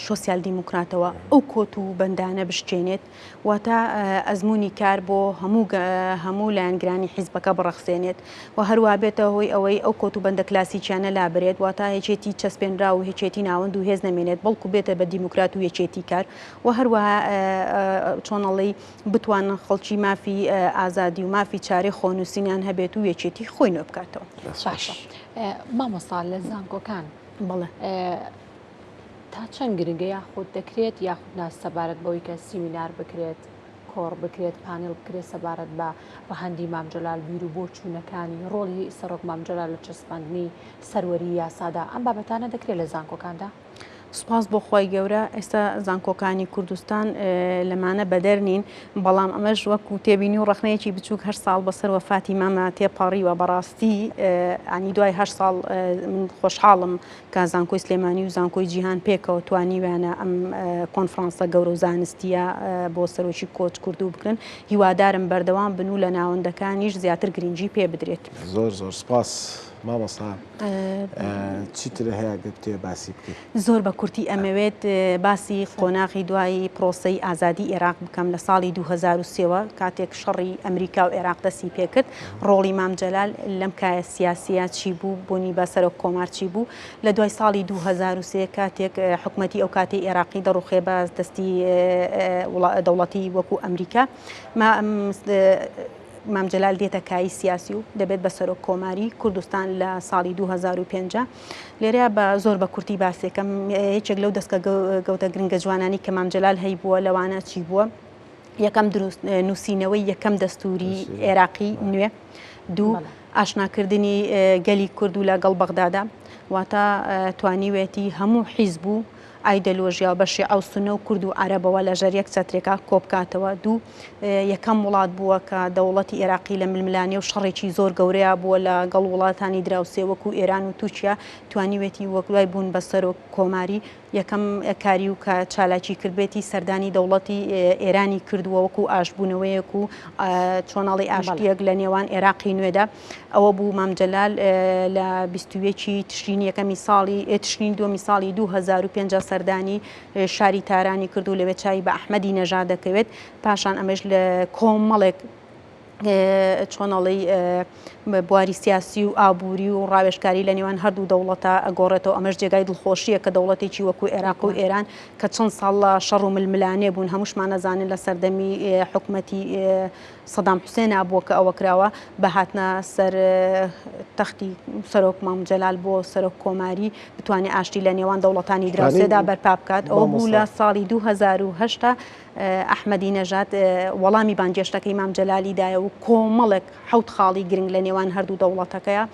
شۆسیال دیموکراتەوە ئەو کۆت و بەندانە بشکێنێت، واتە ئەزموونی کار بۆ هەموو هەموو لایەنگرانی حیزبەکە بڕەخسێنێت و هەروا بێتە هۆی ئەوەی ئەو کۆت و بەندە کلاسیکیانە لابرێت، واتە یەکێتی چەسپێنراو و یەکێتی ناوەند و هێز نەمێنێت، بەڵکو بێتە بە دیموکرات و یەکێتی کار و هەروەها چۆن ئەڵێی بتوانن خەڵکی مافی ئازادی و مافی چارەی خۆنووسینیان هەبێت و یەکێتی خۆی نوێ بکاتەوە. باشە مامۆستا لە زانکۆکان بەڵێ. تا چەند گرنگە یاخود دەکرێت یاخود نا سەبارەت بەوەی کە سیمینار بکرێت، کۆڕ بکرێت، پانێڵ بکرێت سەبارەت بە ڕەهەندی مام جەلال، بیر و بۆچوونەکانی، ڕۆڵی سەرۆک مام جەلال لە چەسپاندنی سەروەری یاسادا، ئەم بابەتانە دەکرێت لە زانکۆکاندا؟ سوپاس بۆ خوای گەورە ئێستا زانکۆکانی کوردستان لەمانە بەدەر نین، بەڵام ئەمەش وەکو تێبینی و ڕەخنەیەکی بچووک هەشت ساڵ بەسەر وەفاتی مامە تێپەڕیوە بەڕاستی ینی دوای هەشت ساڵ من خۆشحاڵم کە زانکۆی سلێمانی و زانکۆی جیهان پێکەوە توانیویانە ئەم کۆنفرانسە گەورە و زانستیە بۆ سەرۆکی کۆچ کوردو بکرن هیوادارم بەردەوام بن و لە ناوەندەکانیش زیاتر گرنگی پێ بدرێت. زۆر زۆر سپاس مامۆستا چیتر هەیە گەر بتەوێ باسی بکەی؟ زۆر بە کورتی ئەمەوێت باسی قۆناغی دوای پرۆسەی ئازادی ئێراق بکەم لە ساڵی 2003 وە کاتێک شەڕی ئەمریکا و ئێراق دەستی پێکرد ڕۆڵی مام جەلال لەم کایە سیاسیە چی بوو بوونی بە سەرۆک کۆمار چی بوو لە دوای ساڵی 2003 کاتێک حکومەتی ئەو کاتەی ئێراقی دەڕوخێ بە دەستی دەوڵەتی وەکو ئەمریکا مام جەلال دێتە کایی سیاسی و دەبێت بە سەرۆک کۆماری کوردستان لە ساڵی 2005 لێرە بە زۆر بە کورتی باسێکم یەکێک لەو دەستکە گەوتە گرنگە جوانانی کە مام جەلال هەیبووە لەوانە چی بووە یەکەم دروست نووسینەوەی یەکەم دەستوری عێراقی نوێ دوو ئاشناکردنی گەلی کورد و لەگەڵ بەغدادا واتە توانیوێتی هەموو حیزب و ئایدەلۆژیا و بە شیعە و سونە و کورد و عەرەبەوە لە ژێر یەک چەترێکا کۆبکاتەوە دوو یەکەم وڵات بووە کە دەوڵەتی عێراقی لە ململانێ و شەڕێکی زۆر گەورەیا بووە لە گەڵ وڵاتانی دراوسێ وەکو ئێران و تورکیا توانیوێتی وەک دوای بوون بە سەرۆک کۆماری یەکەم کاری و کە چالاکی کردبێتی سەردانی دەوڵەتی ئێرانی کردووە وەکو ئاشتبوونەوەیەک و چۆناڵی ئاشتیەک لە نێوان عێراقی نوێدا ئەوە بوو مام جەلال لە 21 تشرینی یەکەمی ساڵی تشرینی دووەمی ساڵی 2005 سەردانی شاری تارانی کرد و لەوێ چاوی بە ئەحمەدی نەژاد دەکەوێت پاشان ئەمەش لە کۆمەڵێک چۆن ئەڵێی بواری سیاسی و ئابووری و ڕاوێژکاری لە نێوان هەردوو دەوڵەتە ئەگۆڕێتەوە ئەمەش جێگای دڵخۆشیە کە دەوڵەتێکی وەکو عێراق و ئێران کە چەند ساڵ لە شەڕ و ململانێ بوون هەمووشمان ئەزانین لە سەردەمی حکومەتی سەدام حوسێنا بووە کە ئەوە کراوە بە هاتنە سەر تەختی سەرۆک مام جەلال بۆ سەرۆک کۆماری بتوانێت ئاشتی لە نێوان دەوڵەتانی دراوسێدا بەرپا بکات ئەوە بوو لە ساڵی 2010. ئەحمەدی نەژاد وەڵامی بانگێشتەکەی مام جەلالی دایە و کۆمەڵێک حەوت خاڵی گرنگ لە نێوان هەردوو دەوڵەتەکەیە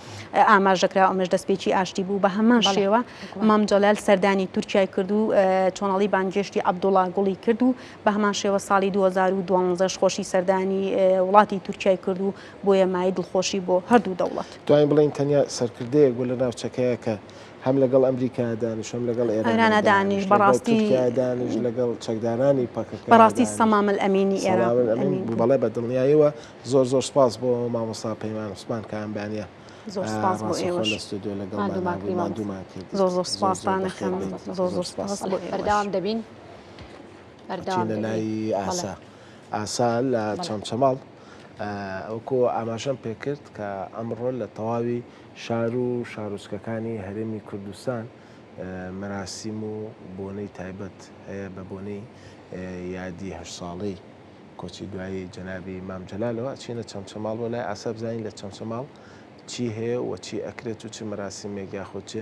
ئاماژەکرا ئەمەش دەستپێکی ئاشتی بوو بە هەمان شێوە مام جەلال سەردانی تورکیای کرد و چۆنەڵی بانگێشتی عەبدوڵا گوڵی کرد و بە هەمان شێوە ساڵی 2012 خۆشی سەردانی وڵاتی تورکیای کرد و بۆیە مایەی دڵخۆشی بۆ هەردوو دەوڵەت. توانین بڵێین تەنیا سەرکردەیەک بوو لە ناوچەکەیە کە هەم لەگەڵ ئەمریکا دانیشت، هەم لەگەڵ ئێرانا دانیشت، لەگەڵ تورکیا دانیشت، لەگەڵ چەکدارانی پەکەکە بەڕاستی سەمام ئەلئەمینی ئێران سەمام ئەلئەمین بوو. بەڵێ بە دڵنیاییەوە زۆر زۆر سپاس بۆ مامۆستا پەیمان عوسمان کە ئەم بەیانییە زۆر سپاس بۆ ڕاستەوخۆ ئێوەش. لە ستۆدیۆ لەگەڵمان ماندوومان بووی، کردی مامۆستا. ماندوومان کردیت. زۆر زۆر زۆر زۆر سپاستان بەخێر ئەکەم. بێیت. زۆر زۆر زۆر سپاس. سپاس بۆ ئێوەش. بەردەوام دەبین. بەردەوام ئەچینە دەبین. لای بەڵێ. ئاسا. ئاسا لە بەڵێ. چەمچەماڵ وەکو ئاماژەم پێکرد کە ئەمڕۆ لە تەواوی شار و شارۆچکەکانی هەرێمی کوردستان مەراسیم و بۆنەی تایبەت هەیە بە بۆنەی یادی هەشت ساڵەی کۆچی دوایی جەنابی مام جەلالەوە ئەچینە چەمچەماڵ بۆ لای ئاسا بزانین لە چەمچەماڵ چی هەیە و چی ئەکرێت و چ مەراسیمێک یاخود چ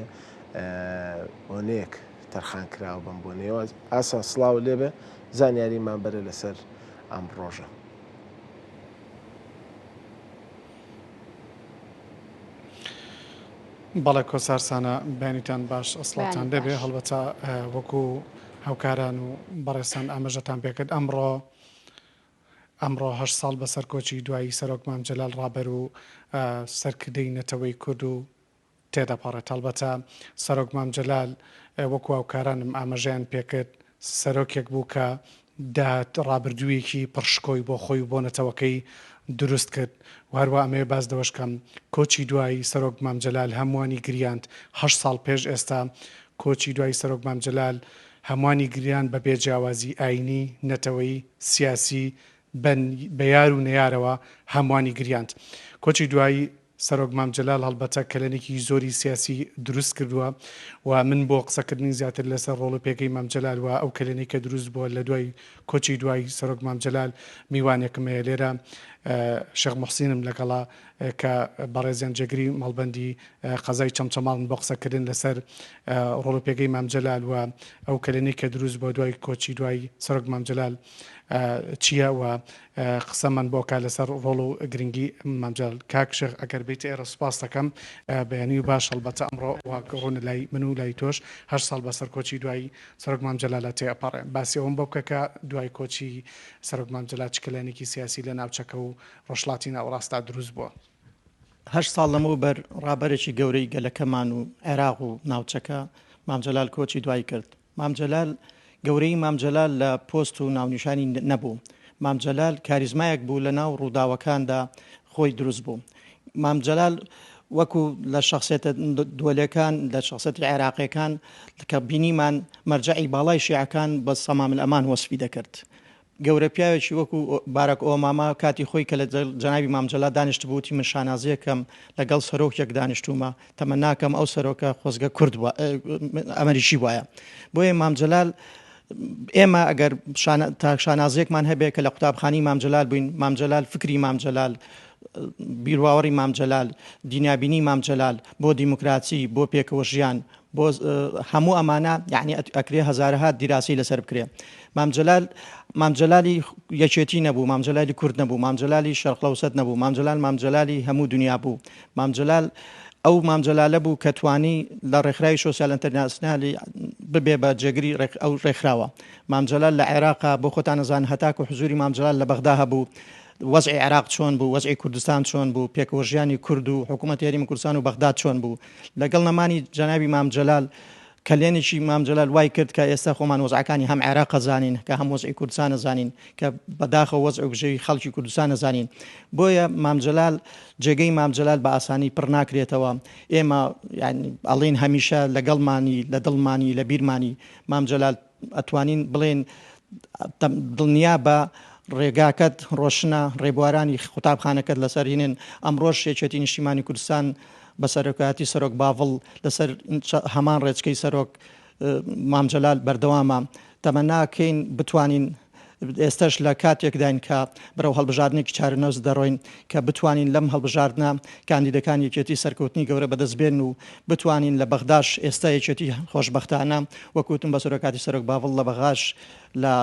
بۆنەیەک تەرخان کراوە بەم بۆنەیەوە. ئاسا سڵاوت لێبێ زانیاریمان بەرە لەسەر ئەم ڕۆژە. بەڵێ کۆسار سانا بەیانیتان باش سڵاوتان بەیانیت لێبێ باش. هەڵبەتە وەکو هاوکاران و بەڕێزتان ئاماژەتان پێکرد ئەمڕۆ ئەمڕۆ هەشت ساڵ بەسەر کۆچی دوایی سەرۆک مام جەلال ڕابەر و سەرکردەی نەتەوەی کورد و تێدەپەڕێت. هەڵبەتە سەرۆک مام جەلال وەکو هاوکارانم ئاماژەیان پێکرد سەرۆکێک بوو کە داهات ڕابردوویەکی پڕ شکۆی بۆ خۆی و بۆ نەتەوەکەی دروست کرد و هەروا ئەمەوێ باس لەوەش کەم کۆچی دوای سەرۆک مام جەلال هەمووانی گریاند هەشت ساڵ پێش ئێستا کۆچی دوای سەرۆک مام جەلال هەمووانی گریان بە بێ جیاوازی ئاینی، نەتەوەیی، سیاسی، بە بە یار و نەیارەوە هەمووانی گریاند. کۆچی دوایی سەرۆک مام جەلال هەڵبەتە کەلێنێکی زۆری سیاسی دروست کردووە و من بۆ قسەکردنی زیاتر لەسەر ڕۆڵ و پێگەی مام جەلال و ئەو کەلێنەی کە دروست بووە لە دوای کۆچی دوای سەرۆک مام جەلال میوانێکم هەیە لێرە شێخ موحسینم لەگەڵە کە بەڕێزیان جێگری مەڵبەندی قەزای چەمچەماڵن بۆ قسەکردن لەسەر ڕۆڵ و پێگەی مام جەلال و ئەو کەلێنەی کە دروست بووە دوای کۆچی دوای سەرۆک مام جەلال چییە و قسەمان بۆ کا لەسەر ڕۆڵ و گرنگی مام جەلال. کاک شێخ ئەگەر بێیتە ئێرە سوپاست دەکەم. بەیانی و باش هەڵبەتە ئەمڕۆ وا ڕوونە لای من و لای تۆش هەشت ساڵ بەسەر کۆچی دوای سەرۆک مام جەلالا تێئەپەڕێ. باسی ئەوەم بۆ بکە کە دوای کۆچی سەرۆک مام جەلال چ کەلێنێکی سیاسی لە ناوچەکە و ڕۆژهەڵاتی ناوەڕاستدا دروست بووە؟ هەشت ساڵ لەمەوبەر ڕابەرێکی گەورەی گەلەکەمان و عێراق و ناوچەکە مام جەلال کۆچی دوای کرد. مام جەلال، گەورەیی مام جەلال لە پۆست و ناونیشانی نەبوو. مام جەلال کاریزمایەک بوو لە ناو ڕووداوەکاندا خۆی دروست بوو. مام جەلال وەکو لە شەخسیەتە دوەلەکان، لە شەخسیەتی عێراقیەکان کە بینیمان مەرجەعی باڵای شیعەکان بە سەمام الامان وەسفی دەکرد. گەورە پیاوێکی وەکو باراک ئۆماما کاتی خۆی کە لە جەنابی مام جەلال دانیشتبوو وتی من شانازیەکەم لەگەڵ سەرۆکێک دانیشتوومە تەمەناکەم ئەو سەرۆکە خۆزگە کورد بووە ئەمەریکی بوایە بۆیە مام جەلال ئێمە ئەگەر تاک شانازیەکمان هەبێ کە لە قوتابخانی مام جەلال بووین مام جەلال فکری مام جەلال بیرواوەڕی مام جەلال دینابینی مام جەلال بۆ دیموکراسی بۆ پێکەوە ژیان بۆ هەموو ئەمانە یعنی ئەکرێ هەزارەها دیراسی لەسەر بکرێ مام جەلال مام جەلالی یەکێتی نەبوو مام جەلالی کورد نەبوو مام جەلالی شەرقلەوسەت نەبوو مام جەلال مام جەلالی هەموو دنیا بوو مام جەلال ئەو مام جەلالە بوو کە توانی لە ڕێکخراوی سۆسیال ئینتەرناسیۆنالی ببێ بە جێگری ئەو ڕێکخراوە مام جەلال لە عێراقا بۆ خۆتان ئەزانن هەتاکو حزوری مام جەلال لە بەغدا هەبوو وەزعی عێراق چۆن بوو وەزعی کوردستان چۆن بوو پێکەوەژیانی کورد و حکوومەتی هەرێمی کوردستان و بەغداد چۆن بوو لەگەڵ نەمانی جەنابی مام جەلال کەلێنێکی مام جەلال وای کرد کە ئێستا خۆمان وەزعەکانی هەم عێراق ئەزانین کە هەم وەزعی کوردستان ئەزانین کە بەداخەوە وەزع و بژێوی خەڵکی کوردستان ئەزانین بۆیە مام جەلال جێگەی مام جەلال بە ئاسانی پڕ ناکرێتەوە ئێمە یانی ئەڵێین هەمیشە لەگەڵمانی لە دڵمانی لە بیرمانی مام جەلال ئەتوانین بڵێین دڵنیا بە ڕێگاکەت ڕۆشنە ڕێبوارانی قوتابخانەکەت لەسەر هینن ئەمڕۆش یەکێتی نیشتیمانی کوردستان بە سەرۆکایەتی سەرۆک باڤڵ لەسەر هەمان ڕێچکەی سەرۆک مام جەلال بەردەوامە تەمەناکەین بتوانین. ئێستەش لە کاتێکداین کە بەرەو هەڵبژاردنێکی چارەنووس دەڕۆین کە بتوانین لەم هەڵبژاردنە کاندیدەکانی یەکێتی سەرکەوتنی گەورە بەدەست بێنن و بتوانین لە بەغداش ئێستا یەکێتی خۆشبەختانە وەک وتم بە سەرۆکاتی سەرۆک باڤڵ لە بەغاش لە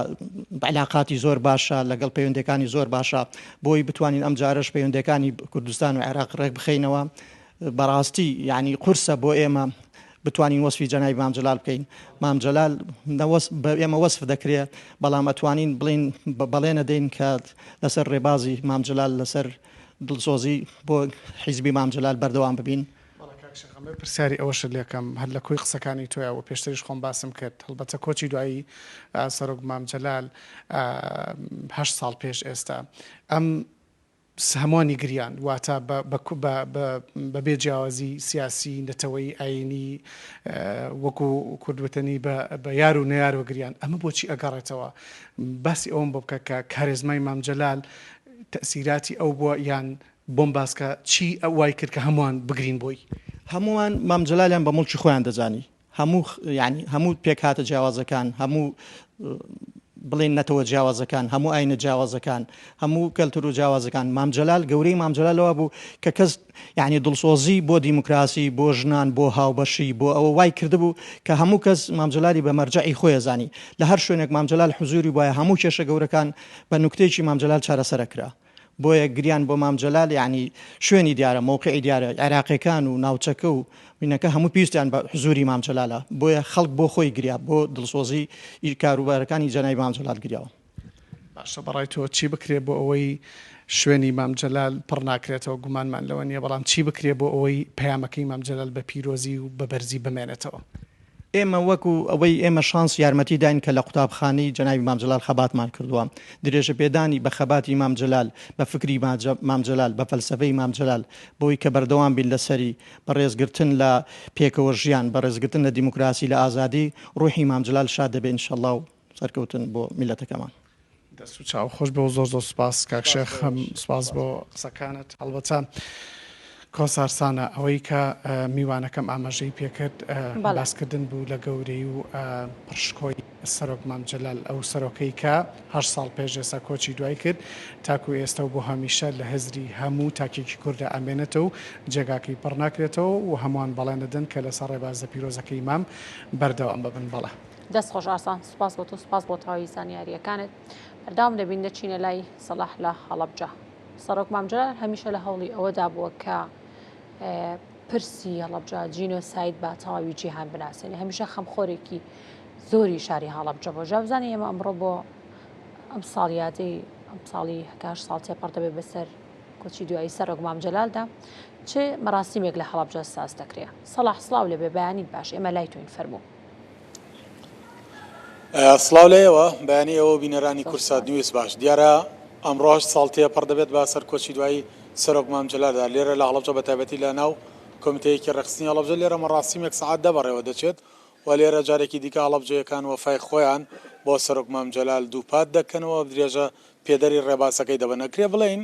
علاقاتی زۆر باشە لەگەڵ پەیوەندەکانی زۆر باشە بۆی بتوانین ئەم جارەش پەیوەندەکانی کوردستان و عێراق ڕێک بخەینەوە بەڕاستی یانی قورسە بۆ ئێمە بتوانین وەسفی جەنابی مام جەلال بکەین مام جەلال بە ئێمە وەسف دەکرێ بەڵام ئەتوانین بڵین بەڵێنە دەین کە لەسەر ڕێبازی مام جەلال لەسەر دڵسۆزی بۆ حیزبی مام جەلال بەردەوام ببین. بەڵێ کاک شێخ ئەمەوێ پرسیاری ئەوەشت لێکەم هەر لە کۆی قسەکانی تۆیا و پێشتریش خۆم باسم کرد هەڵبەتە کۆچی دوایی سەرۆک مام جەلال هەشت ساڵ پێش ئێستا ئەم هەمووانی گریان، واتە بە بێ جیاوازی سیاسی، نەتەوەیی، ئایینی، وەکو کورد وتەنی بە یار و نەیارەوە گریان. ئەمە بۆچی ئەگەڕێتەوە؟ باسی ئەوەم بۆ بکە کە کارێزمای مام جەلال تەئسیراتی ئەو بووە یان بۆم باس کە چی وای کرد کە هەمووان بگرین بۆی؟ هەمووان مام جەلالیان بە موڵکی خۆیان دەزانی. هەموو یانی هەموو پێکهاتە جیاوازەکان، هەموو بڵێین نەتەوە جیاوازەکان، هەموو ئاینە جیاوازەکان، هەموو کەلتور و جیاوازەکان، مام جەلال گەورەی مام جەلال لەوە بوو کە کەس یانی دڵسۆزی بۆ دیموکراسی، بۆ ژنان، بۆ هاوبەشی، بۆ ئەوە وای کردبوو کە هەموو کەس مام جەلالی بە مەرجەعی خۆی ئەزانی. لە هەر شوێنێک مام جەلال حزوری بوایە هەموو کێشە گەورەکان بە نوکتەیەکی مام جەلال چارەسەر ئەکرا. بۆیە گریان بۆ مام جەلال یەعنی شوێنی دیارە مەوقعی دیارە عێراقیەکان و ناوچەکە و مینەکە هەموو پێویستیان بە حزوری مام جەلالە بۆیە خەڵک بۆ خۆی گریا بۆ دڵسۆزی کاروبارەکانی جەنابی مام جەلال گریاوە. باشە بەڕای تۆ چی بکرێ بۆ ئەوەی شوێنی مام جەلال پڕ ناکرێتەوە گومانمان لەوە نیە بەڵام چی بکرێ بۆ ئەوەی پەیامەکەی مام جەلال بە پیرۆزی و بە بەرزی بمێنێتەوە؟ ئێمە وەکو ئەوەی ئێمە شانس یارمەتی داین کە لە قوتابخانەی جەنابی مام جەلال خەباتمان کردووە، درێژەپێدانی بە خەباتی مام جەلال، بە فکری مام جەلال، بە فەلسەفەی مام جەلال، بەوەی کە بەردەوام بین لەسەری، بە ڕێزگرتن لە پێکەوە ژیان، بە ڕێزگرتن لە دیموکراسی، لە ئازادی، ڕوحی مام جەلال شاد دەبێ ان شاءاللە و سەرکەوتن بۆ میللەتەکەمان. دەست و چاو خۆش بێ و زۆر زۆر سوپاس کاک شێخ سوپاس بۆ قسەکانت هەڵبەتە کۆسار سانا ئەوەی کە میوانەکەم ئاماژەی پێکرد باسکردن بوو لە گەورەی و پڕشکۆی سەرۆک مام جەلال ئەو سەرۆکەی کە هە ساڵ پێش ئێستا کۆچی دوای کرد تاکو ئێستا و بۆ هەمیشە لە هزری هەموو تاکێکی کوردە ئەمێنێتەوە و جێگاکەی پڕ ناکرێتەوە و هەمووان بەڵێن دەدەن کە لەسەر ڕێبازە پیرۆزەکەی مام بەردەوام ببن بەڵێ. دەست خۆش ئاسان سوپاس بۆ تۆ سوپاس بۆ تەواوی زانیاریەکانت بەردەوام دەبین دەچینە لای سەڵاح لە هەڵەبجە سەرۆک مام جەلال هەمیشە لە هەوڵی ئەوەدا بووە کە پرسی هەڵەبجە جینۆساید بە تەواوی جیهان بناسێنێ هەمیشە خەمخۆرێکی زۆری شاری هەڵەبجە بۆ جا بزانین ئێمە ئەمڕۆ بۆ ئەم ساڵیادەی ئەم ساڵی هەکاش ساڵ تێپەڕ دەبێت بەسەر کۆچی دوایی سەرۆک مام جەلالدا چ مەراسیمێک لە هەڵەبجە ساز دەکرێت سەڵاح سڵاو لەبێ بەیانیت باش ئێمە لای تۆین فەرموو. سڵاو لە ئێوە، بەیانی ئێوە و بینەرانی کوردسات نیوز باش. دیارە ئەمڕۆ هەشت ساڵ تێپەڕ دەبێت بە سەر کۆچی دوایی سەرۆک مام جەلالدا لێرە لە هەڵەبجە بە تایبەتی لە ناو کۆمیتەیەکی ڕێکخستنی هەڵەبجە لێرە مەڕاسیمێک سەعات دە بەڕێوە دەچێت و لێرە جارێکی دیکە هەڵەبجەیەکان وەفای خۆیان بۆ سەرۆک مام جەلال دووپات دەکەنەوە درێژە پێدەری ڕێبازەکەی دەبن ئەکرێ بڵێین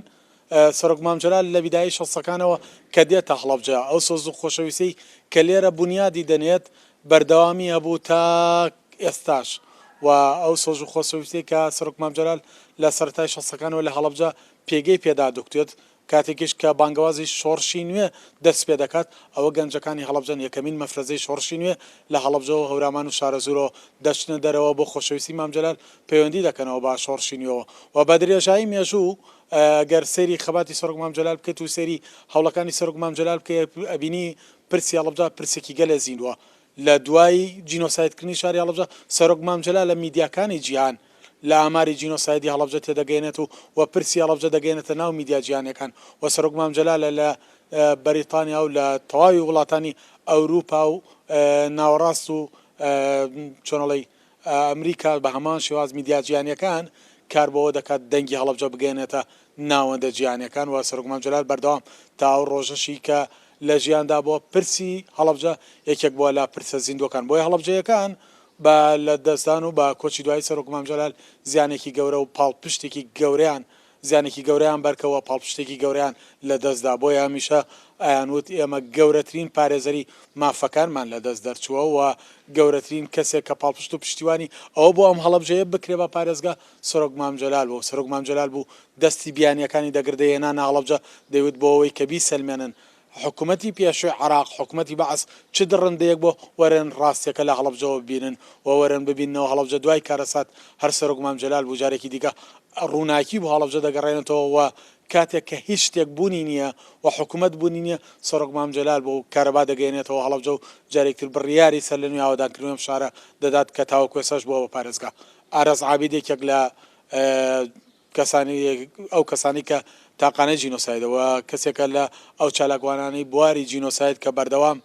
سەرۆک مام جەلال لە بیدایەی شەستەکانەوە کە دێتە هەڵەبجە ئەو سۆز و خۆشەویستیەی کە لێرە بونیادی دەنێت بەردەوامی هەبوو تا ئێستاش و ئەو سۆز و خۆشەویستیەی کە سەرۆک مام جەلال لە سەرەتای شەستەکانەوە لە هەڵەبجە پێگەی پێدا دەکوتێت کاتێکیش کە بانگەوازی شۆڕشی نوێ دەست پێ دەکات ئەوە گەنجەکانی هەڵەبجەن یەکەمین مەفرەزەی شۆڕشی نوێ لە هەڵەبجەوە هەورامان و شارەزوورەوە دەچنە دەرەوە بۆ خۆشەویستی مام جەلال پەیوەندی دەکەنەوە بە شۆڕشی نوێوە و بە درێژایی مێژوو گەر سەیری خەباتی سەرۆک مام جەلال بکەیت و سەیری هەوڵەکانی سەرۆک مام جەلال بکەیت ئەبینی پرسی هەڵەبجە پرسێکی گەلێ زیندووە لە دوای جینۆسایدکردنی شاری هەڵەبجە سەرۆک مام جەلال لە میدیاکانی جیهان لە ئاماری جینۆسایدی هەڵەبجە تێدەگەیەنێت و و پرسی هەڵەبجە دەگەیەنێتە ناو میدیا جیهانیەکان و سەرۆک مام جەلالە لە بەریتانیا و لە تەواوی وڵاتانی ئەوروپا و ناوەڕاست و چۆنەڵی ئەمریکا بە هەمان شێواز میدیا جیهانیەکان کار بۆ ئەوە دەکات دەنگی هەڵەبجە بگەیەنێتە ناوەندە جیهانیەکان و سەرۆک مام جەلال بەردەوام تا ئەو ڕۆژەشی کە لە ژیاندا بووە پرسی هەڵەبجە یەکێک بووە لە پرسە زیندووەکان بۆیە هەڵەبجەیەکان بە لە دەستدان و بە کۆچی دوایی سەرۆک مام جەلال زیانێکی گەورە و پاڵپشتێکی گەورەیان. زیانێکی گەورەیان بەرکەوە پاڵپشتێکی گەورەیان لە دەستدا بۆیە هەمیشە ئەیانوت ئێمە گەورەترین پارێزەری مافەکانمان لە دەست دەرچووە و گەورەترین کەسێک کە پاڵپشت و پشتیوانی ئەوە بۆ ئەم هەڵەبجەیە بکرێ بە پارێزگا سەرۆک مام جەلال بوو سەرۆک مام جەلال بوو دەستی بیانیەکانی دەگردە هێنانە هەڵەبجە دەیوت بۆ ئەوەی کە بیسەلمێنن حکومەتی پێشوی عێراق حکومەتی بەعس چ دڕندەیەک بووە وەرن ڕاستیەکە لە هەڵەبجەوە ببینن و وەرن ببیننەوە هەڵەبجە دوای کارەسات هەر سەرۆک مام جەلال بوو جارێکی دیکە ڕووناکی بۆ هەڵەبجە دەگەڕێنێتەوە و کاتێک کە هیچ شتێک بوونی نییە و حکومەت بوونی نییە سەرۆک مام جەلال بۆ کارەبا دەگەیەنێتەوە هەڵەبجە و جارێکتر بڕیاری سەرلەنوێ ئاوەدانکردنەوەی ئەم شارە دەدات کە تاوەکو ئێستاش بووە بە پارێزگا. ئاراس عابید یەکێک لە کەسانی ئەو کەسانی کە تاقانەی جینۆسایدە و کەسێکە لە ئەو چالاکوانانەی بواری جینۆساید کە بەردەوام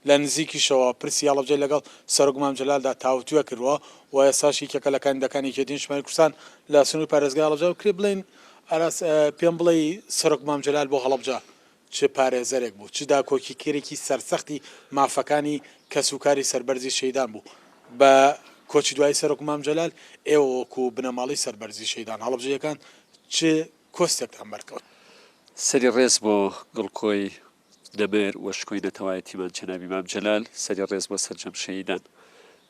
لە نزیکیشەوە پرسی هەڵەبجەی لەگەڵ سەرۆک مام جەلالدا تاوتوێ کردووە و ئێستاش یەکێکە لە کاندیدەکانی یەکێتی نیشتمانی کوردستان لە سنووری پارێزگای هەڵەبجە و کرێ بڵێین ئاراس پێم بڵێی سەرۆک مام جەلال بۆ هەڵەبجە چ پارێزەرێک بوو، چ داکۆکیکەرێکی سەرسەختی مافەکانی کەسوکاری سەربەرزی شەهیدان بوو. بە کۆچی دوایی سەرۆک مام جەلال، ئێوە وەکو بنەماڵەی سەربەرزی شەهیدان هەڵەبجەییەکان چ کۆستێکتان بەرکەوت؟ سەری ڕێز بۆ گڵکۆی نەمر و شکۆی نەتەوایەتیمان جەنابی مام جەلال، سەری ڕێز بۆ سەرجەم شەهیدان.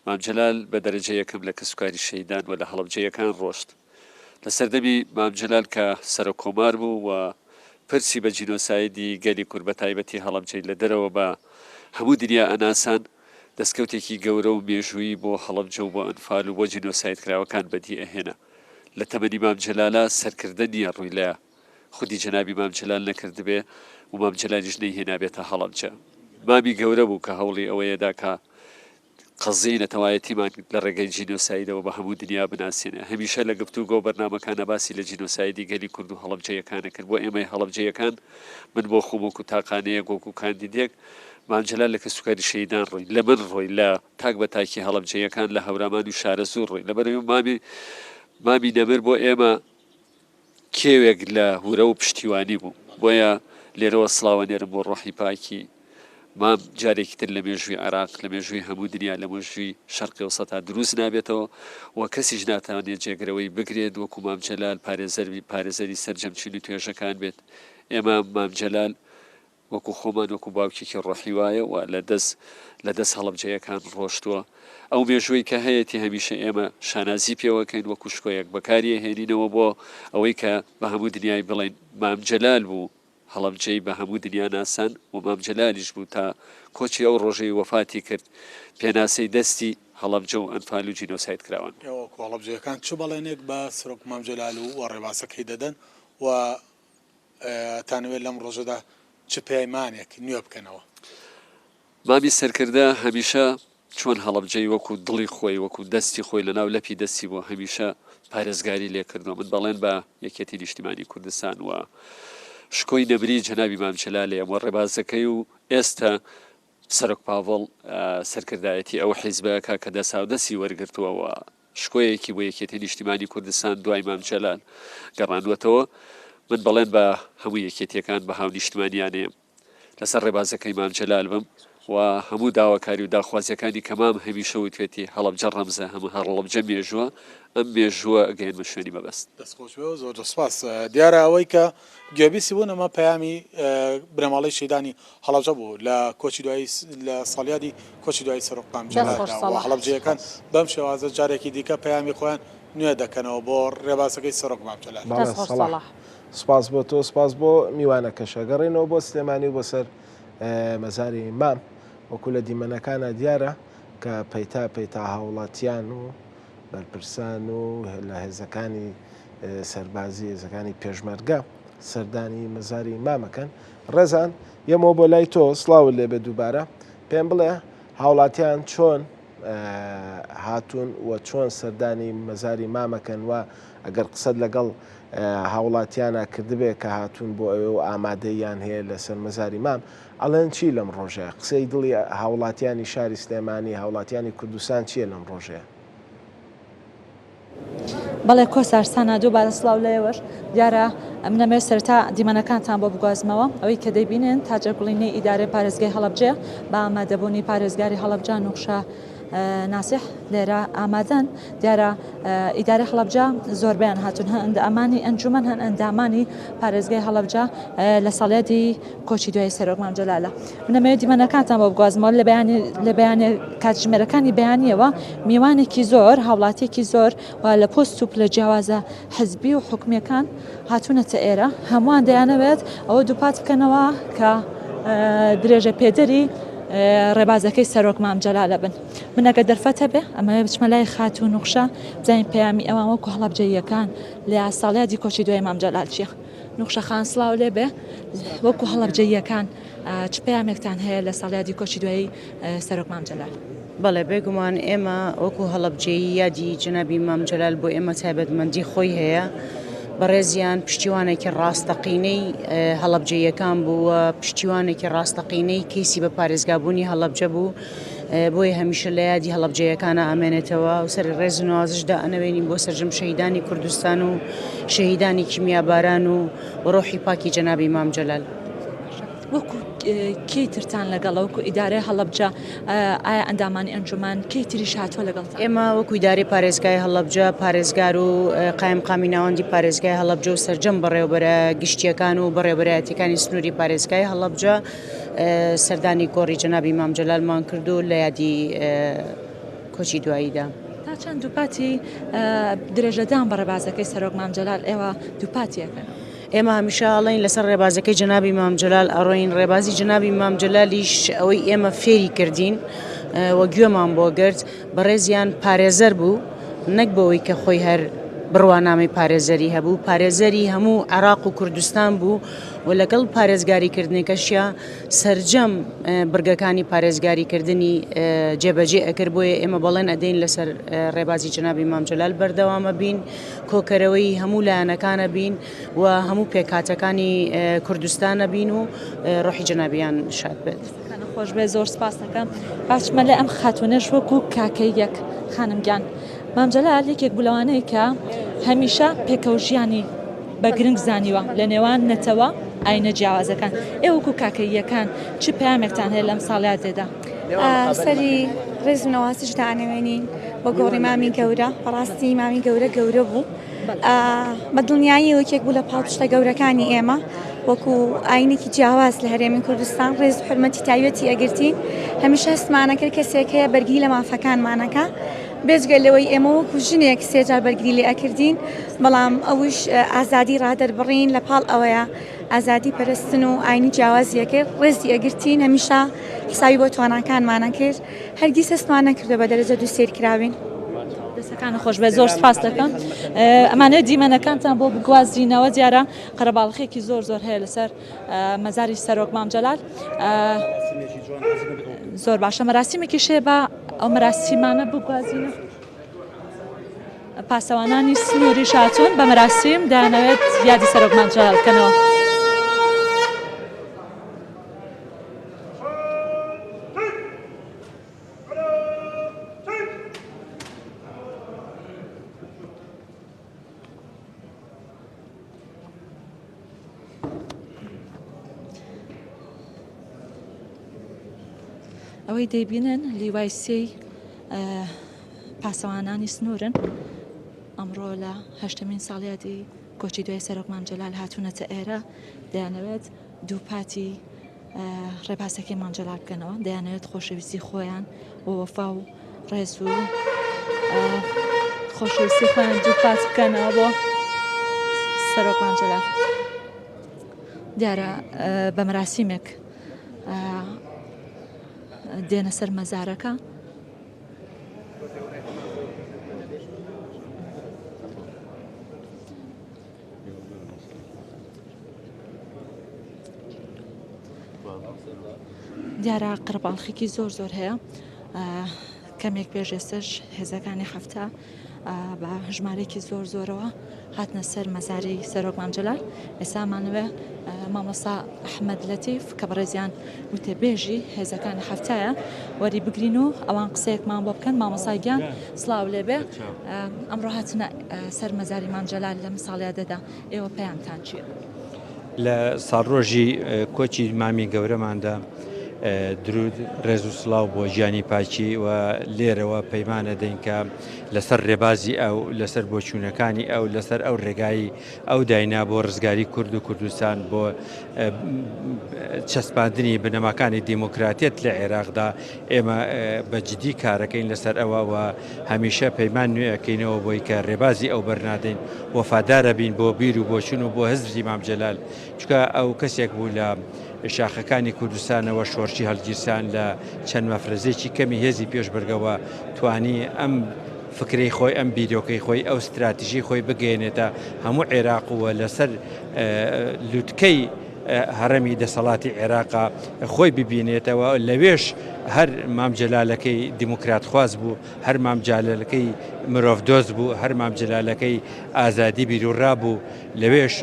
مام جەلال بە دەرەجە یەکەم لە کەسوکاری شەهیدان و لە هەڵەبجەیەکان ڕۆشت. لە سەردەمی مام جەلال کە سەرۆک کۆمار بوو و پرسی بە جینۆسایدی گەلی کورد بە تایبەتی هەڵەبجەی لە دەرەوە بە هەموو دنیا ئەناسان، دەستکەوتێکی گەورە و مێژوویی بۆ هەڵەبجە و بۆ ئەنفال و بۆ جینۆسایدکراوەکان بەدی ئەهێنا. لە تەمەنی مام جەلالا سەرکردە نییە ڕووی لە خودی جەنابی مام جەلال نەکردبێ و مام جەلالیش نەیهێنابێتە هەڵەبجە. مامی گەورە بوو کە هەوڵی ئەوەیەدا کە قەزیەی نەتەوایەتیمان لە ڕێگەی جینۆسایدەوە بە هەموو دنیا بناسێنێ. هەمیشە لە گفتوگۆ و بەرنامەکانا باسی لە جینۆسایدی گەلی کورد و هەڵەبجەیەکان ئەکرد. بۆ ئێمەی هەڵەبجەیەکان، من بۆ خۆم وەکو تاقانەیەک، وەکو کاندیدێک، مام جەلال لە کەسوکاری شەهیدان ڕۆی، لە من ڕۆی، لە تاک بە تاکی هەڵەبجەیەکان، لە هەورامان و شارەزوور ڕۆی. لەبەرئەوەی مامی مامی نەمر بۆ ئێمە کێوێک لە ورە و پشتیوانی بوو. بۆیە لێرەوە سڵاو ئەنێرم بۆ ڕۆحی پاکی مام، جارێکی تر لە مێژووی عێراق، لە مێژووی هەموو دنیا، لە مێژووی شەرقی ئەوسەتا دروست نابێتەوە و کەسیش ناتوانێت جێگرەوەی بگرێت وەکو مام جەلال پارێزەری سەرجەم چین و توێژەکان بێت. ئێمە مام جەلال وەکو خۆمان وەکو باوکێکی ڕۆحی وایە و لە دەست لە دەست هەڵەبجەیەکان ڕۆشتووە. ئەو مێژووەی کە هەیەتی هەمیشە ئێمە شانازی پێوەکەین وەکو شکۆیەک بەکاری ئەهێنینەوە بۆ ئەوەی کە بە هەموو دنیای بڵێین مام جەلال بوو هەڵەبجەی بە هەموو دنیا ناسان و مام جەلالیش بوو تا کۆچی ئەو ڕۆژەی وەفاتی کرد پێناسەی دەستی هەڵەبجە و ئەنفال و جینۆساید کراوان. ئێوە وەکو هەڵەبجەیەکان چ بەڵێنێک بە سەرۆک مام جەلال و ڕێبازەکەی دەدەن و ئەتانەوێت لەم ڕۆژەدا چ پەیمانێک نوێ بکەنەوە؟ مامی سەرکردە هەمیشە چۆن هەڵەبجەی وەکو دڵی خۆی وەکو دەستی خۆی لەناو لەپی دەستی بووە هەمیشە پارێزگاری لێکردووە من بەڵێن بە یەکێتی نیشتیمانی کوردستان و شکۆی نەمری جەنابی مام جەلالەیەم و ڕێبازەکەی و ئێستا سەرۆک پاڤڵ سەرکردایەتی ئەو حیزبە ئەکا کە دەساودەسی وەرگرتووە و شکۆیەکی بۆ یەکێتی نیشتیمانی کوردستان دوای مام جەلال گەڕاندووەتەوە. من بەڵێن بە هەموو یەکێتییەکان بە هاونیشتمانیانەیەم لەسەر ڕێبازەکەی مام جەلال بم و هەموو داواکاری و داخوازییەکانی کە مام هەمیشە وتوێتی هەڵەبجە ڕەمزە، هەموو هەڵەبجە مێژووە، ئەم مێژووە ئەگەیەنمە شوێنی مەبەست. دەست خۆش بێ و زۆر زۆر سوپاس. دیارە ئەوەی کە گوێبیستی بوون ئەمە پەیامی بنەماڵەی شەهیدانی هەڵەبجە بوو لە کۆچی دوایی لە ساڵیادی کۆچی دوایی سەرۆک مام دەست خۆش جەلالدا و سەڵاح. هەڵەبجەیەکان بەم شێوازە جارێکی دیکە پەیامی خۆیان نوێ دەکەنەوە بۆ ڕێبازەکەی سەرۆک مام جەلال. بەڵێ دەست خۆش سەڵاح سەڵاح. سوپاس بۆ تۆ سوپاس بۆ میوانەکەش. ئەگەڕێینەوە بۆ سلێمانی و بۆ سەر مەزاری مام وەکو لە دیمەنەکانا دیارە کە پەیتا پەیتا هاوڵاتیان و بەرپرسان و لە هێزەکانی سەربازی هێزەکانی پێشمەرگە سەردانی مەزاری مامەکەن. ڕێزان یەمەوە بۆ لای تۆ سڵاوت لێبێ دووبارە پێم بڵێ هاوڵاتیان چۆن هاتوون و چۆن سەردانی مەزاری مامەکەن و ئەگەر قسەت لەگەڵ هاوڵاتیانە کردبێ کە هاتوون بۆ ئەوێ و ئامادەیان هەیە لەسەر مەزاری مام ئەڵێن چی لەم ڕۆژەیە قسەی دڵی هاوڵاتیانی شاری سلێمانی هاوڵاتیانی کوردستان چییە لەم ڕۆژەیە؟ بەڵێ کۆسار سانا دووبارە سڵاو لە ئێوەش. دیارە ئەمن ئەمەوێت سەرەتا دیمەنەکانتان بۆ بگوازمەوە. ئەوەی کە دەیبینن تاجەگوڵینەی ئیدارەی پارێزگای هەڵەبجەیە بە ئامادەبوونی پارێزگاری هەڵەبجە نوخشە. ناسح لێرە ئامادەن. دیارە ئیدارەی هەڵەبجە زۆربەیان هاتوون هەن ئەندامانی ئەنجومەن هەن ئەندامانی پارێزگای هەڵەبجە لە ساڵیادی کۆچی دوای سەرۆک مام جەلالە. من ئەمەوێت دیمەنەکانتان بۆ بگوازمەوە لە بەیانی لە بەیانی کاتژمێرەکانی بەیانیەوە میوانێکی زۆر هاوڵاتیەکی زۆر و لە پۆست و پلە جیاوازە حزبی و حکومیەکان هاتوونەتە ئێرە هەمووان دەیانەوێت ئەوە دووپات بکەنەوە کە درێژە پێدەری ڕێبازەکەی سەرۆک مام جەلالە بن. من ئەگەر دەرفەت هەبێ ئەمەوێ بچمە لای خاتوو نوخشە بزانین پەیامی ئەوان وەکو هەڵەبجەییەکان لە ساڵیادی کۆچی دوای مام جەلال چییە. نوخشە خان سڵاو لێ بێ وەکو هەڵەبجەییەکان چ پەیامێکتان هەیە لە ساڵیادی کۆچی دوایی سەرۆک مام جەلال؟ بەڵێ بێگومان ئێمە وەکو هەڵەبجەیی یادی جەنابی مام جەلال بۆ ئێمە تایبەتمەندی خۆی هەیە، بەڕێزیان پشتیوانێکی ڕاستەقینەی هەڵەبجەییەکان بوو و پشتیوانێکی ڕاستەقینەی کەیسی بە پارێزگابوونی هەڵەبجە بوو، بۆیە هەمیشە لە یادی هەڵەبجەیەکانە ئامێنێتەوە و سەری ڕێز و نوازش دائەنەوێنین بۆ سەرجەم شەهیدانی کوردستان و شەهیدانی کیمیاباران و ڕۆحی پاکی جەنابی مام جەلال. وەکو کێی ترتان لەگەڵە وەکو ئیدارەی هەڵەبجە ئایا ئەندامانی ئەنجومەن کێی تریش هاتووە لەگەڵتان؟ ئێمە وەکو ئیدارەی پارێزگای هەڵەبجە پارێزگار و قایمقامی ناوەندی پارێزگای هەڵەبجە و سەرجەم بەڕێوەبەرە گشتییەکان و بەڕێوەبەرایەتیەکانی سنووری پارێزگای هەڵەبجە سەردانی گۆڕی جەنابی مام جەلالمان کرد و لە یادی کۆچی دواییدا. تا چەند دووپاتی درێژەدان بە ڕێبازەکەی سەرۆک مام جەلال ئێوە دووپاتی ئەکەنەوە؟ ئێمە هەمیشە ئەڵێین لەسەر ڕێبازەکەی جەنابی مام جەلال ئەڕۆین، ڕێبازی جەنابی مام جەلالیش ئەوەی ئێمە فێری کردین و گوێمان بۆ گرت، بەڕێزیان پارێزەر بوو نەک بەوەی کە خۆی هەر بڕوانامەی پارێزەری هەبوو، پارێزەری هەموو عێراق و کوردستان بوو و لەگەڵ پارێزگاریکردنەکەشیا سەرجەم بڕگەکانی پارێزگاریکردنی جێبەجێ ئەکرد، بۆیە ئێمە بەڵێن ئەدەین لەسەر ڕێبازی جەنابی مام جەلال بەردەوامە بین، کۆکەرەوەی هەموو لایەنەکانە بین و هەموو پێکهاتەکانی کوردستانە بین و ڕۆحی جەنابیان شاد بێت. دەستەکانت خۆش بێت زۆر سپاس دەکەم. باچمە لای ئەم خاتوونەش وەکو کاکەییەک خانم گیان مام جەلال یەکێک بوو لەوانەی کە هەمیشە پێکەوژیانی بە گرنگ زانیوە لە نێوان نەتەوە ئاینە جیاوازەکان ئێوە وەکو کاکەییەکان چ پەیامێکتان هەیە لەم ساڵیادێدا؟ سەری ڕێز و نەوازش دانەوێنین بۆ گۆڕی مامی گەورە بەڕاستی مامی گەورە گەورە بوو بە دڵنیایی یەکێک بوو لە پاڵپشتە گەورەکانی ئێمە وەکو ئاینێکی جیاواز لە هەرێمی کوردستان ڕێز و حرمەتی تایبەتی ئەگرتین هەمیشە هەستمانەکرد کەسێک هەیە بەرگری لە مافەکانمانەکە بێجگە لەوەی ئێمە وەکو ژنێک سێجار بەرگری لێ ئەکردین بەڵام ئەوش ئازادی ڕادەربڕین لە پاڵ ئەوەیە ئازادی پەرستن و ئاینی جیاوازی ئەکرد ڕێزی ئەگرتین هەمیشە حسابی بۆ تواناکانمان ئەکرد هەرگیز هەستمان نەکردووە بە دەرەجە دوو سەیر کراوین. دەستەکانت خۆش بێت زۆر سپاس دەکەم ئەمانەوێت دیمەنەکانتان بۆ بگوازینەوە دیارە قەرەباڵخێکی زۆر زۆر هەیە لەسەر مەزاری سەرۆک مام جەلال زۆر باشە مەراسیمێکی شێ بە ئەو مەراسیمانە بگوازینەوە. پاسەوانانی سنووریش هاتوون بە مەراسیم دەیانەوێت یادی سەرۆک مام جەلال بکەنەوە. ئەوەی دەیبینن لیوای سێی پاسەوانانی سنوورن ئەمڕۆ لە هەشتەمین ساڵیادی کۆچی دوای سەرۆک مام جەلال هاتوونەتە ئێرە دەیانەوێت دووپاتی ڕێبازەکەی مام جەلال بکەنەوە دەیانەوێت خۆشەویستی خۆیان و وەفا و ڕێز و خۆشەویستی خۆیان دووپات بکەنەوە بۆ سەرۆک مام جەلال دیارە بە مەراسیمێک دێنە سەر مەزارەکە. دیارە قەرەباڵخێکی زۆر زۆر هەیە کەمێک پێش ئێستش هێزەکانی هەفتە بە ژمارەیەکی زۆر زۆرەوە هاتنە سەر مەزاری سەرۆک مام جەلال ئێستا مانەوێ مامۆستا ئەحمەد لەتیف کە بەڕێزیان وتەبێژی هێزەکانی هەفتایە وەری بگرین و ئەوان قسەیەکمان بۆ بکەن مامۆستا گیان سڵاو لێبێ ئەمڕۆ هاتنە سەر مەزاری مام جەلال لەم ساڵیادەدا ئێوە پەیامتان چییە؟ لە ساڵڕۆژی کۆچی مامی گەورەماندا. درود، ڕێز و سڵاو بۆ گیانی پاکی و لێرەوە پەیمان ئەدەین کە لەسەر ڕێبازی ئەو، لەسەر بۆچوونەکانی ئەو، لەسەر ئەو ڕێگای ئەو داینا بۆ ڕزگاری کورد و کوردستان، بۆ چەسپاندنی بنەماکانی دیموکراتیەت لە عێراقدا، ئێمە بە جدی کارەکەین لەسەر ئەوە و هەمیشە پەیمان نوێ ئەکەینەوە بۆی کە ڕێبازی ئەو بەرنادەین، وەفادارە بین بۆ بیر و بۆچوون و بۆ هزری مام جەلال، چونکە ئەو کەسێک بوو لە شاخەکانی کوردستانەوە شۆرشی هەڵگیرسان لە چەند مەفرەزێکی کەمی هێزی پێشمەرگەوە توانی ئەم فکرەی خۆی ئەم بیرۆکەی خۆی ئەو ستراتیژی خۆی بگەیەنێتە هەموو عێراق و لەسەر لوتکەی هەڕەمی دەسەڵاتی عێراقا خۆی ببینێتەوە لەوێش هەر مام جەلالەکەی دیموکراتخواز بوو هەر مام جالەکەی مرۆڤ دۆست بوو هەر مام جەلالەکەی ئازادی بیروڕا بوو لەوێش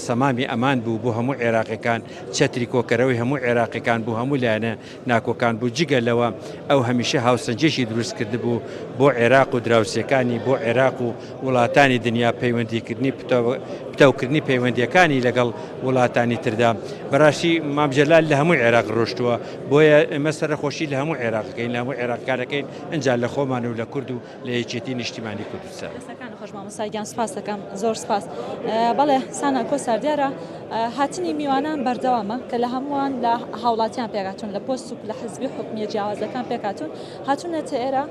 سەمامی ئەمان بوو بۆ هەموو عێراقیەکان، چەتری کۆکەرەوەی هەموو عێراقیەکان بوو، هەموو لایەنە ناکۆکان بوو، جگە لەوە ئەو هەمیشە هاوسەنگیەکی دروست کردبوو بۆ عێراق و دراوسێکانی، بۆ عێراق و وڵاتانی دنیا، پەیوەندیکردنی پتەوکردنی پەیوەندیەکانی لەگەڵ وڵاتانی تردا. بەراستی مام جەلال لە هەموو عێراق ڕۆشتووە، بۆیە ئێمە سەرەخۆشی لە هەموو عێراق ئەکەین، لە هەموو عێراقیەکان ئەکەین، ئنجا لە خۆمان و لە کورد و لە یەکێتی نیشتیمانی کوردستان. دەستەکانت خۆش مامۆستا گیان سوپاس دەکەم زۆر سوپاس. بەڵێ سانا کۆسار دیارە هاتنی میوانان بەردەوامە کە لە هەمووان لە هاوڵاتیان پێکهاتوون لە پۆست و لە حزبی و حکومیە جیاوازەکان پێکهاتوون هاتوونەتە ئێرە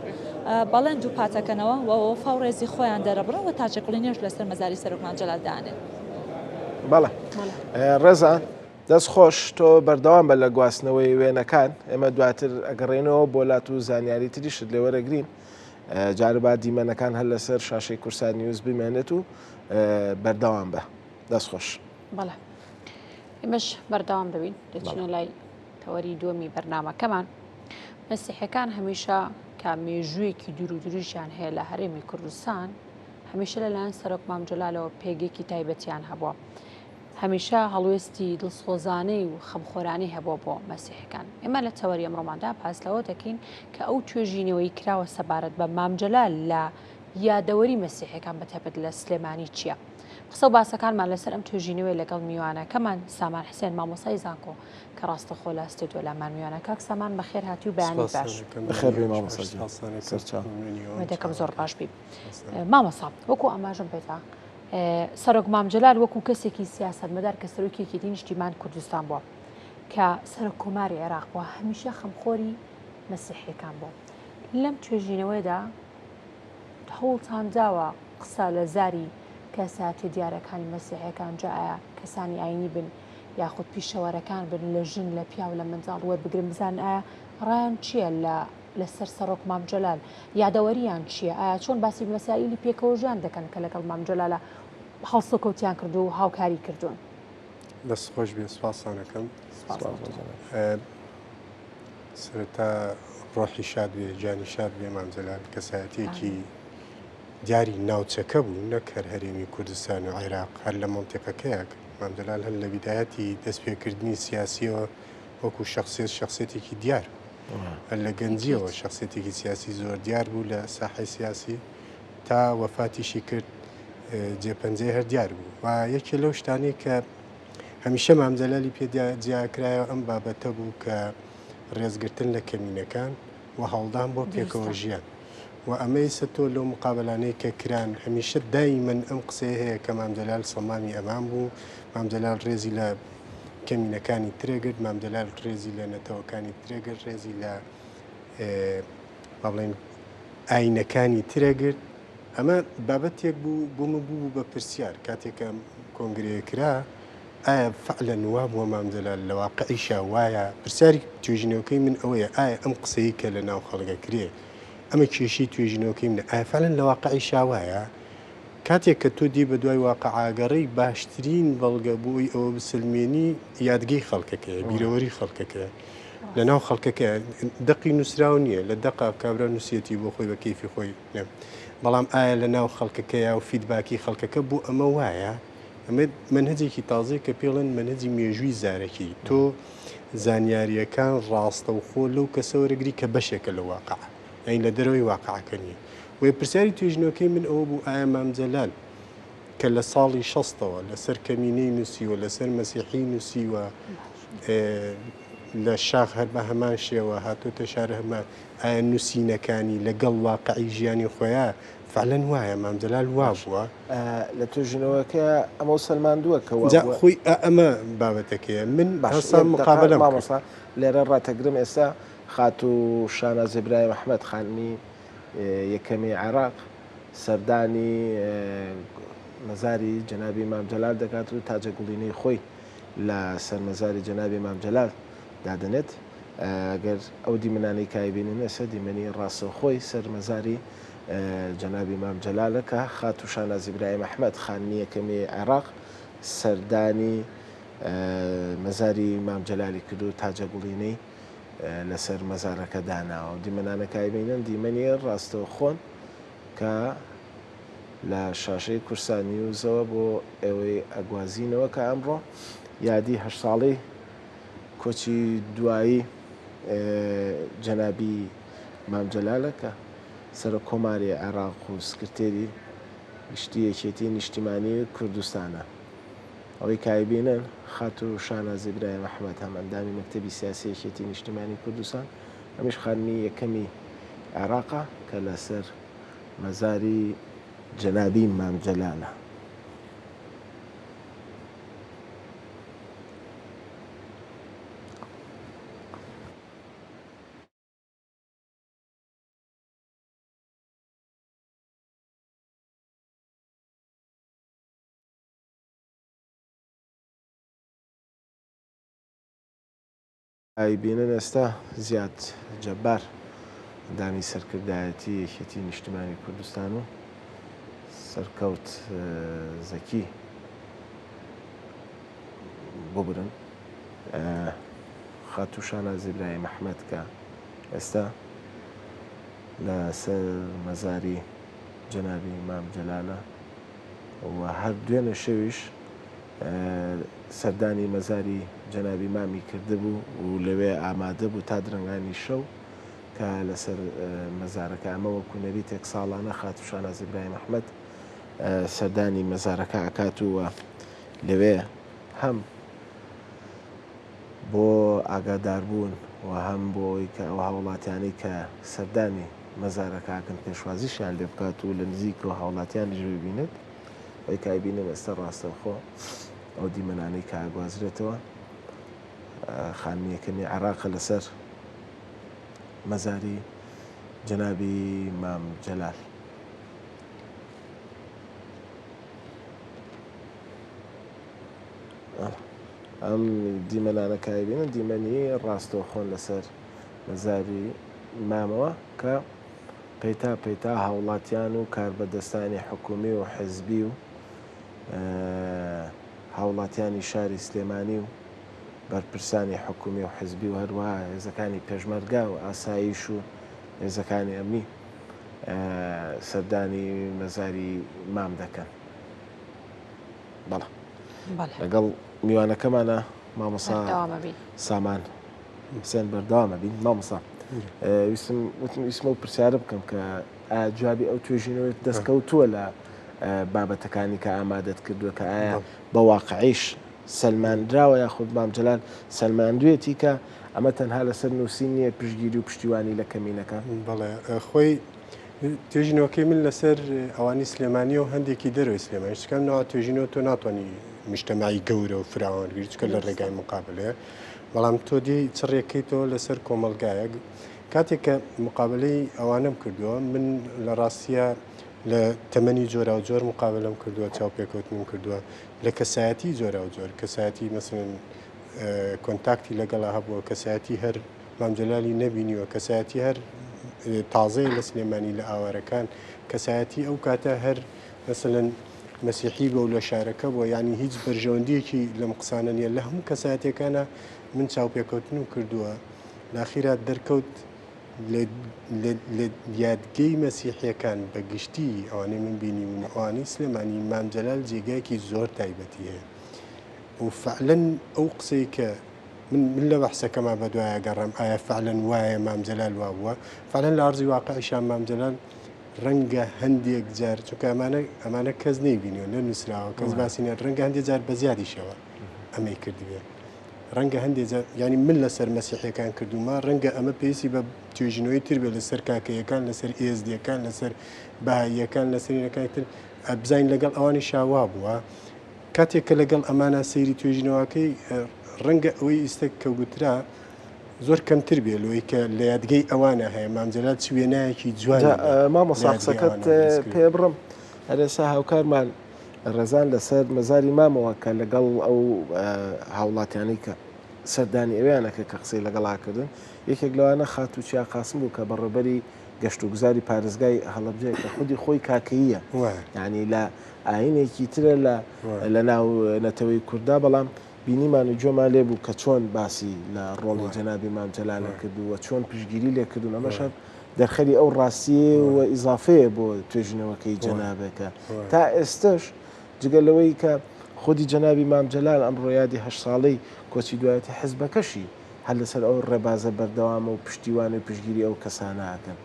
بەڵێن دووپاتەکەنەوە و وەفا و ڕێزی خۆیان دەرەبڕن و تاجەگوڵی نوێژ لەسەر مەزاری سەرۆک مام جەلال دانێن. بەڵێ ڕێزان دەست خۆش تۆ بەردەوام بە لە گواستنەوەی وێنەکان ئێمە دواتر ئەگەڕێنەوە بۆ لات و زانیاری تریشت لێوەرەگرین جاربا دیمەنەکان هەر لەسەر شاشەی کورسات نیوز بمێنێت و بەردەوام بە دەست خۆش. بەڵێ ئێمەش بەردەوام دەبین دەچینە لای تەوەری دووەمی بەرنامەکەمان مەسیحەکان هەمیشە کە مێژوویەکی دوور و درێژیان هەیە لە هەرێمی کوردستان هەمیشە لەلایەن سەرۆک مام جەلالەوە پێگەیەکی تایبەتیان هەبووە هەمیشە هەڵوێستی دڵسۆزانەی و خەمخۆرانەی هەبووە بۆ مەسیحەکان. ئێمە لە تەوەری ئەمڕۆماندا باس لەوە دەکەین کە ئەو توێژینەوەی کراوە سەبارەت بە مام جەلال لە یادەوەری مەسیحەکان بە تایبەت لە سلێمانی چییە؟ قسە و باسەکانمان لەسەر ئەم توێژینەوەی لەگەڵ میوانەکەمان سامان حسێن مامۆستای زانکۆ کە ڕاستەخۆ لە ستۆدیۆ لامان میوانە. کاک سامان بەخێر هاتی و بەیانیت باش. بەخێر بێی مامۆستا گیان. سەرچاو. ئومێدەکەم زۆر باش بی. مامۆستا وەکو ئاماژەم پێدا سەرۆک مام جەلال وەکو کەسێکی سیاسەتمەدار کە سەرۆکی یەکێتی نیشتیمان کوردستان بووە کە سەرۆک کۆماری عێراق بووە هەمیشە خەمخۆری مەسیحیەکان بووە لەم توێژینەوەیدا هەوڵتان داوە قسە لە زاری کەساتە دیارەکانی مەسیحەکان جا ئایا کەسانی ئاینی بن یاخود پیشەوەرەکان بن لە ژن لە پیاو لە منداڵ وەربگرن بزانن ئایا ڕایان چییە لە لەسەر سەڕۆک مام جەلال یادەوەریان چیە؟ ئایا چۆن باسی مەسائیلی پێکەوەژیان دەکەن کە لەگەڵ مام جەلالە هەڵسوکەوتیان کردووە و هاوکاری کردوون؟ دەست خۆش بێ سپاستان ئەکەم. سەرەتا ڕۆحی شاد بێ گیانی شاد بێ مام جەلال کەسایەتیەکی دیاری ناوچەکە بوو نەک هەر هەرێمی کوردستان و عێراق هەر لە مەنتیقەکەیە مام جەلال هەر لە بیدایەتی دەستپێکردنی سیاسیەوە وەکو شەخسیەت شەخسیەتێکی دیار هەر لە گەنجیەوە شەخسیەتێکی سیاسی زۆر دیار بوو لە ساحەی سیاسی تا وەفاتیشی کرد جێپەنجەی هەر دیار بوو و یەکێ لەو شتانەی کە هەمیشە مام جەلالی پێ جیاکرایەوە ئەم بابەتە بوو کە ڕێزگرتن لە کەمینەکان و هەوڵدان بۆ پێکەوە ژیان و ئەمە ئیسە تۆ لەو مقابلانەی کە کران هەمیشە دایمەن ئەم قسەیە هەیە کە مام جەلال سەمامی ئەمان بوو مام جەلال ڕێزی لە کەمینەکانی ترە گرت، مام جەلال ڕێزی لە نەتەوەکانی ترە گرت، ڕێزی لە با بڵێین ئاینەکانی ترە گرت. ئەمە بابەتێک بوو بۆ من بوو بە پرسیار کاتێک کە کۆنگرەیە کرا ئایا فعلەن وا بووە مام جەلال لە واقعیشا وایە؟ پرسیاری توێژینەوەکەی من ئەوەیە ئایا ئەم قسەی کە لە ناو خەڵکە کرێ ئەمە کێشەی توێژینەوەکەی منە ئایا فعلەن لە واقعیشا وایە؟ کاتێک کە تۆ دێی بەدوای واقعاگەڕێی باشترین بەڵگە بۆ ئەوی ئەوە بسەلمێنی یادگەی خەڵکەکەیە، بیرەوەری خەڵکەکەیە. لە ناو خەڵکەکە دەقی نووسراو نییە، لە دەقا کابرا نووسیەتی بۆ خۆی بە کەیفی خۆی. بەڵام ئایا لە ناو خەڵکەکەیە و feedback ی خەڵکەکە بۆ ئەمە وایە؟ ئەمە مەنهەجێکی تازەیە کە پێڵێن مەنهەجی مێژووی زارەکی. تۆ زانیارییەکان ڕاستەوخۆ لەو کەسە وەرەگری کە بەشێکە لە واقع. یانی لە دەرەوەی واقعەکە نییە. بۆیە پرسیاری توێژینەوەکەی من ئەوە بوو ئایا مام جەلال کە لە ساڵی شەستەوە لەسەر کەمینەی نووسیوە، لەسەر مەسیحی نووسیوە، لە شاخ هەر بە هەمان شێوە هاتۆتە شار هەمان ئایا نووسینەکانی لەگەڵ واقعی ژیانی خۆیا فعلەن وایە مام جەلال وا بووە؟ لە توێژینەوەکە ئەمەو سەلماندووە کە وا جا بووە. خۆی ئا ئەمە بابەتەکەیە من باشە هەستام یەک دەقە مقابەلەم کرد. مامۆستا لێرە ڕاتەگرم ئێستا خاتوو شاناز ئیبراهیم ئەحمەد خانمی یەکەمی عێراق سەردانی مەزاری جەنابی مام جەلال دەکات و تاجە گوڵینەی خۆی لە سەر مەزاری جەنابی مام جەلال دادەنێت. گەر ئەو دیمەنانەی کە ئەیبینن ئێستا دیمەنی ڕاستەوخۆی سەر مەزاری جەنابی مام جەلالە کە خاتوو شاناز ئیبراهیم ئەحمەد خانمی یەکەمی عێراق سەردانی مەزاری مام جەلالی کردو و تاجە گوڵینەی لەسەر مەزارەکە داناوە. ئەو دیمەنانە کە ئەیبینن دیمەنی ڕاستەوخۆن کە لە شاشەی کوردسات نیوزەوە بۆ ئێوەی ئەگوازینەوە کە ئەمڕۆ یادی هەشت ساڵەی کۆچی دوایی جەنابی مام جەلالە کە سەرۆک کۆماری عێراق و سکرتێری گشتی یەکێتی نیشتیمانی کوردستانە. ئەوەی کە ئەیبینن خاتوو شاناز ئیبراهیم ئەحمەد هەم ئەندامی مەکتەبی سیاسی یەکێتی نیشتیمانی کوردستان هەمیش خانمی یەکەمی عێراقە کە لەسەر مەزاری جەنابی مام جەلالە. ئەیبینن ئێستا زیاد جەبار ئەندامی سەرکردایەتی یەکێتی نیشتمانی کوردستان و سەرکەوت زەکی ببورن خاتوو شاناز ئیبراهیم ئەحمەد کە ئێستا لەسەر مەزاری جەنابی مام جەلالە و هەر دوێنێ شەویش سەردانی مەزاری جەنابی مامی کردبوو و لەوێ ئامادە بوو تا درەنگانی شەو کە لەسەر مەزارەکە ئەمە وەکو نەریتێک ساڵانە خاتوو شاناز ئیبراهیم ئەحمەد سەردانی مەزارەکە ئەکات و لەوێ هەم بۆ ئاگاداربوون و هەم بۆ ئەوەی کە ئەو هاوڵاتیانەی کە سەردانی مەزارەکە ئەکەن پێشوازیشیان لێ بکات و لە نزیکەوە هاوڵاتیانیش ببینێت. ئەوەی کە ئەیبینن ئێستا ڕاستەوخۆ ئەو دیمەنانەی کە ئەگوازرێتەوە خانمی یەکەمی عێراقە لەسەر مەزاری جەنابی مام جەلال. ئەم دیمەنانە کە ئەیبینن دیمەنی ڕاستەوخۆن لەسەر مەزاری مامەوە کە پەیتا پەیتا هاوڵاتیان و کاربەدەستانی حکومی و حزبی و هاوڵاتیانی شاری سلێمانی و بەرپرسانی حکومی و حزبی و هەروەها هێزەکانی پێشمەرگە و ئاسایش و هێزەکانی ئەمنی سەردانی مەزاری مام دەکەن. بەڵێ لەگەڵ میوانەکەمانە مامۆسا سامان حسێن بەردەوامە بین مامۆسا ویستم وتم ویستم ئەو پرسیارە بکەم کە ئایا جوابی ئەو توێژینەوەی دەستکەوتووە لە بابەتەکانی کە ئامادەت کردووە کە ئایا بە واقعیش سەلماندراوە یاخود مام جەلال سەلماندوێتی کە ئەمە تەنها لەسەر نووسین نییە پشتگیری و پشتیوانی لە کەمینەکان؟ بەڵێ خۆی توێژینەوەکەی من لەسەر ئەوانی سلێمانی و هەندێکی دەرەوەی سلێمانی چکەم ناوە توێژینەوە تۆ ناتوانانی مشتەمای گەورە و فراوان گری چکە لە ڕێگای مقابلەیە بەڵام تۆ دی چڕێکەیتەوە لەسەر کۆمەلگایەک کاتێک کە مقابلەی ئەوانم کردووە من لە ڕاستیە لە تەمەنی جۆرا و جۆر مقابلەم کردووە چاوپێکەوتنم کردووە لە کەسایەتی جۆرا و جۆر کەسایەتی مەسن کۆنتاکتی لەگەڵا هەبووە کەسایەتی هەر مام جەلالی نەبینیوە، کەسایەتی هەر تازەیە لە سلێمانی لە ئاوارەکان، کەسایەتی ئەو کاتە هەر مەسەلەن مەسیحی بووە و لە شارەکە بووە، یانی هیچ بەرژەوەندیەکی لەم قسانە نییە، لە هەموو کەسایەتیەکانا من چاوپێکەوتنم کردووە، لە ئەخیرا دەرکەوت لە یادگەی مەسیحیەکان بە گشتی ئەوانەی من بینیوم و ئەوانەی سلێمانی مام جەلال جێگایەکی زۆر تایبەتی هەیە و فعلەن ئەو قسەی کە من من لە بەحسەکەما بەدوایا گەڕام ئایا فعلەن وایە مام جەلال وابووە فعلەن لە ئەرزی واقعیشا مام جەلال ڕەنگە هەندێک جار چونکە ئەمانە ئەمانە کەس نەیبینیوە نەنووسراوە کەس باسی نە ڕەنگە هەندێک جار بە زیادیشەوە ئەمەی کردبێ. ڕەنگە هەندێ جار یانی من لەسەر مەسیحیەکان کردوومە ڕەنگە ئەمە پێویستی بە توێژینەوەی تر بێت لەسەر کاکەیەکان لەسەر ئێزدیەکان لەسەر بەهاییەکان لەسەر اینەکانی تر بزانین لەگەڵ ئەوانیشا وا بووە کاتێک کە لەگەڵ ئەمانە سەیری توێژینەوەکەی ڕەنگە ئەوەی ئیستە کە گوترا زۆر کەمتر بێ لەوەی کە لە یادگەی ئەوانە هەیە مام جەلال چ وێنایەکی جوانی مامۆستا قسەکەت پێ بڕم هەرێسا هاوکارمان ڕێزان لەسەر مەزاری مامەوە کە لەگەڵ ئەو هاوڵاتیانەی کە سەردانی ئەویانەکە کە قسەی لەگەڵا کردن یەکێک لەوانە خاتوو چیا قاسم بوو کە بەڕێوبەری گەشتوگوزاری پارێزگای هەڵەبجەیە کە خودی خۆی کاکەییە یعنی لە ئاینێکی ترە لە لە ناو نەتەوەی کووردا بەڵام بینیمان و گوێمان لێ بوو کە چۆن باسی لە ڕۆڵی جەنابی مام جەلالە کرد و چۆن پشتگیری لێ کردوون ئەمەش هەر دەرخەری ئەو ڕاستییە و ئیزافەیە بۆ توێژینەوەکەی جەنابێکە تا ئێستش جگە لەوەی کە خودی جەنابی مام جەلال ئەمڕۆ یادی هەشت ساڵەی کۆچی دوایەتی حزبەکەشی هەر لەسەر ئەو ڕێبازە بەردەوامە و پشتیوانی و پشتگیری ئەو کەسانە ئەکەن.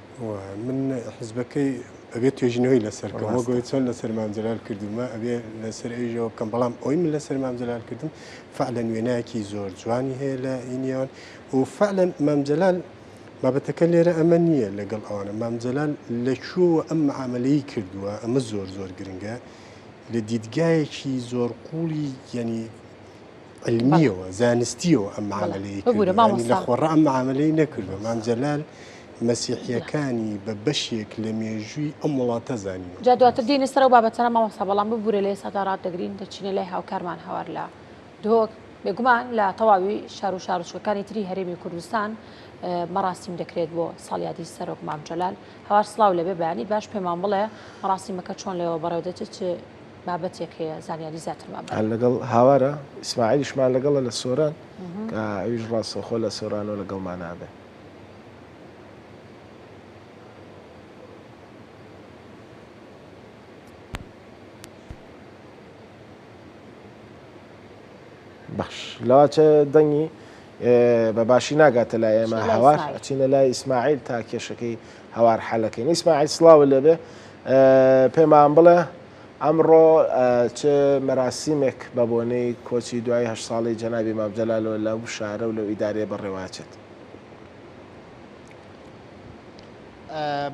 من حزبەکەی ئەبێ توێژینەوەی لەسەر کەم وەک ئەوەی چۆن لەسەر مام جەلال کردوومە ئەبێ لەسەر ئەویشەوە بکەم بەڵام ئەوەی من لەسەر مام جەلال کردم فعلەن وێنایەکی زۆر جوانی هەیە لە ئینیان و فعلەن مام جەلال بابەتەکە لێرە ئەمە نییە لەگەڵ ئەوانە مام جەلال لە کوێوە ئەم معاملەی کردووە ئەمە زۆر زۆر گرنگە لە دیدگایەکی زۆر قوڵی یعنی علمیەوە زانستیەوە ئەم معاملەی کردووە یانی لە خۆڕا ئەم معاملەی نەکردووە مام جەلال مەسیحیەکانی بە بەشێک لە مێژووی ئەم وڵاتە زانیوە. جا دواتر دێینە سەر ئەو بابەتانە مامۆستا بەڵام ببورە لە ئێستادا ڕات دەگرین دەچینە لای هاوکارمان هاوار لە دهۆک بێگومان لە تەواوی شار و شارۆچکەکانی تری هەرێمی کوردستان مەراسیم دەکرێت بۆ ساڵیادی سەرۆک مام جەلال هەوار سڵاو لەبێ بەیانی باش پێمان بڵێ مەراسیمەکە چۆن لەوە بەڕێوە دەچێت چ بابەتێک هەیە زانیاری زیاترمان بەرێ. هەر لەگەڵ هاوارە ئیسماعیلیشمان لەگەڵە لە سۆران کە ئەویش ڕاستەوخۆ لە سۆرانەوە لەگەڵمان نابێ. باش لەواچە دەنگی بە باشی ناگاتە لای ئێمە هەوار ئەچینە لای ئیسماعیل تا کێشەکەی هەوار حەلەکەین ئیسماعیل سڵاو لێبێ پێمان بڵێ ئەمڕۆ چ مەراسیمێک بە بۆنەی کۆچی دوای هە ساڵی جەنابی مام جەلالەوە لەو شارە و لەو ئیدارەیە بەڕێواچێت؟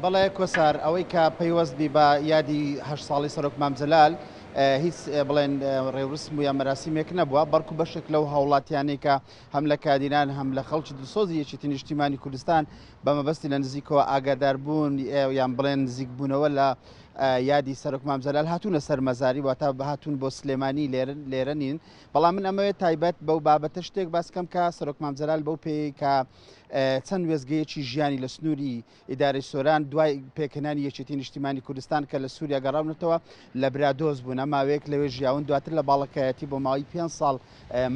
بەڵێ کۆسار، ئەوەی کە پەیوەست بی بە یادی هەشت ساڵی سەرۆک مام جەلال هیچ بڵێن ڕێورسم و یا مەراسیمێک نەبووە، بەڵکو بەشێک لەو هاوڵاتیانەی کە هەم لە کادیران هەم لە خەڵکی دڵسۆزی یەکێتی نیشتیمانی کوردستان بە مەبەستی لە نزیکەوە ئاگاداربوون یان بڵێن نزیکبوونەوە لە یادی سەرۆک مام جەلال هاتوونە سەر مەزاری واتە هاتوون بۆ سلێمانی لێرە نین بەڵام من ئەمەوێت تایبەت بەو بابەتە شتێک باس کەم کە سەرۆک مام جەلال بەو پێی کە چەند وێستگەیەکی ژیانی لە سنووری ئیدارەی سۆران دوای پێکهێنانی یەکێتی نیشتیمانی کوردستان کە لە سووریا گەڕاونەتەوە لە برادۆست بوونە ماوەیەک لەوێ ژیاون دواتر لە باڵەکایەتی بۆ ماوەی پێ ساڵ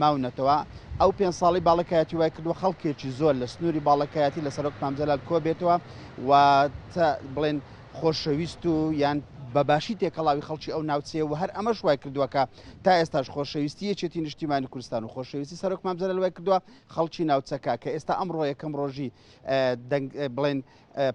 ماونەتەوە ئەو پێ ساڵی باڵەکایەتی وای کردووە خەڵکێکی زۆر لە سنووری باڵەکایەتی لە سەرۆک مام جەلال کۆبێتەوە و بڵێن خۆشەویست و یان بە باشی تێکەڵاوی خەڵکی ئەو ناوچەیە و هەر ئەمەش وای کردووە کە تا ئێستاش خۆشەویستی یەکێتی نیشتیمانی کوردستان و خۆشەویستی سەرۆک مام جەلال وای کردووە خەڵکی ناوچەکە کە ئێستا ئەمڕۆ یەکەم ڕۆژی دەنگ بڵێن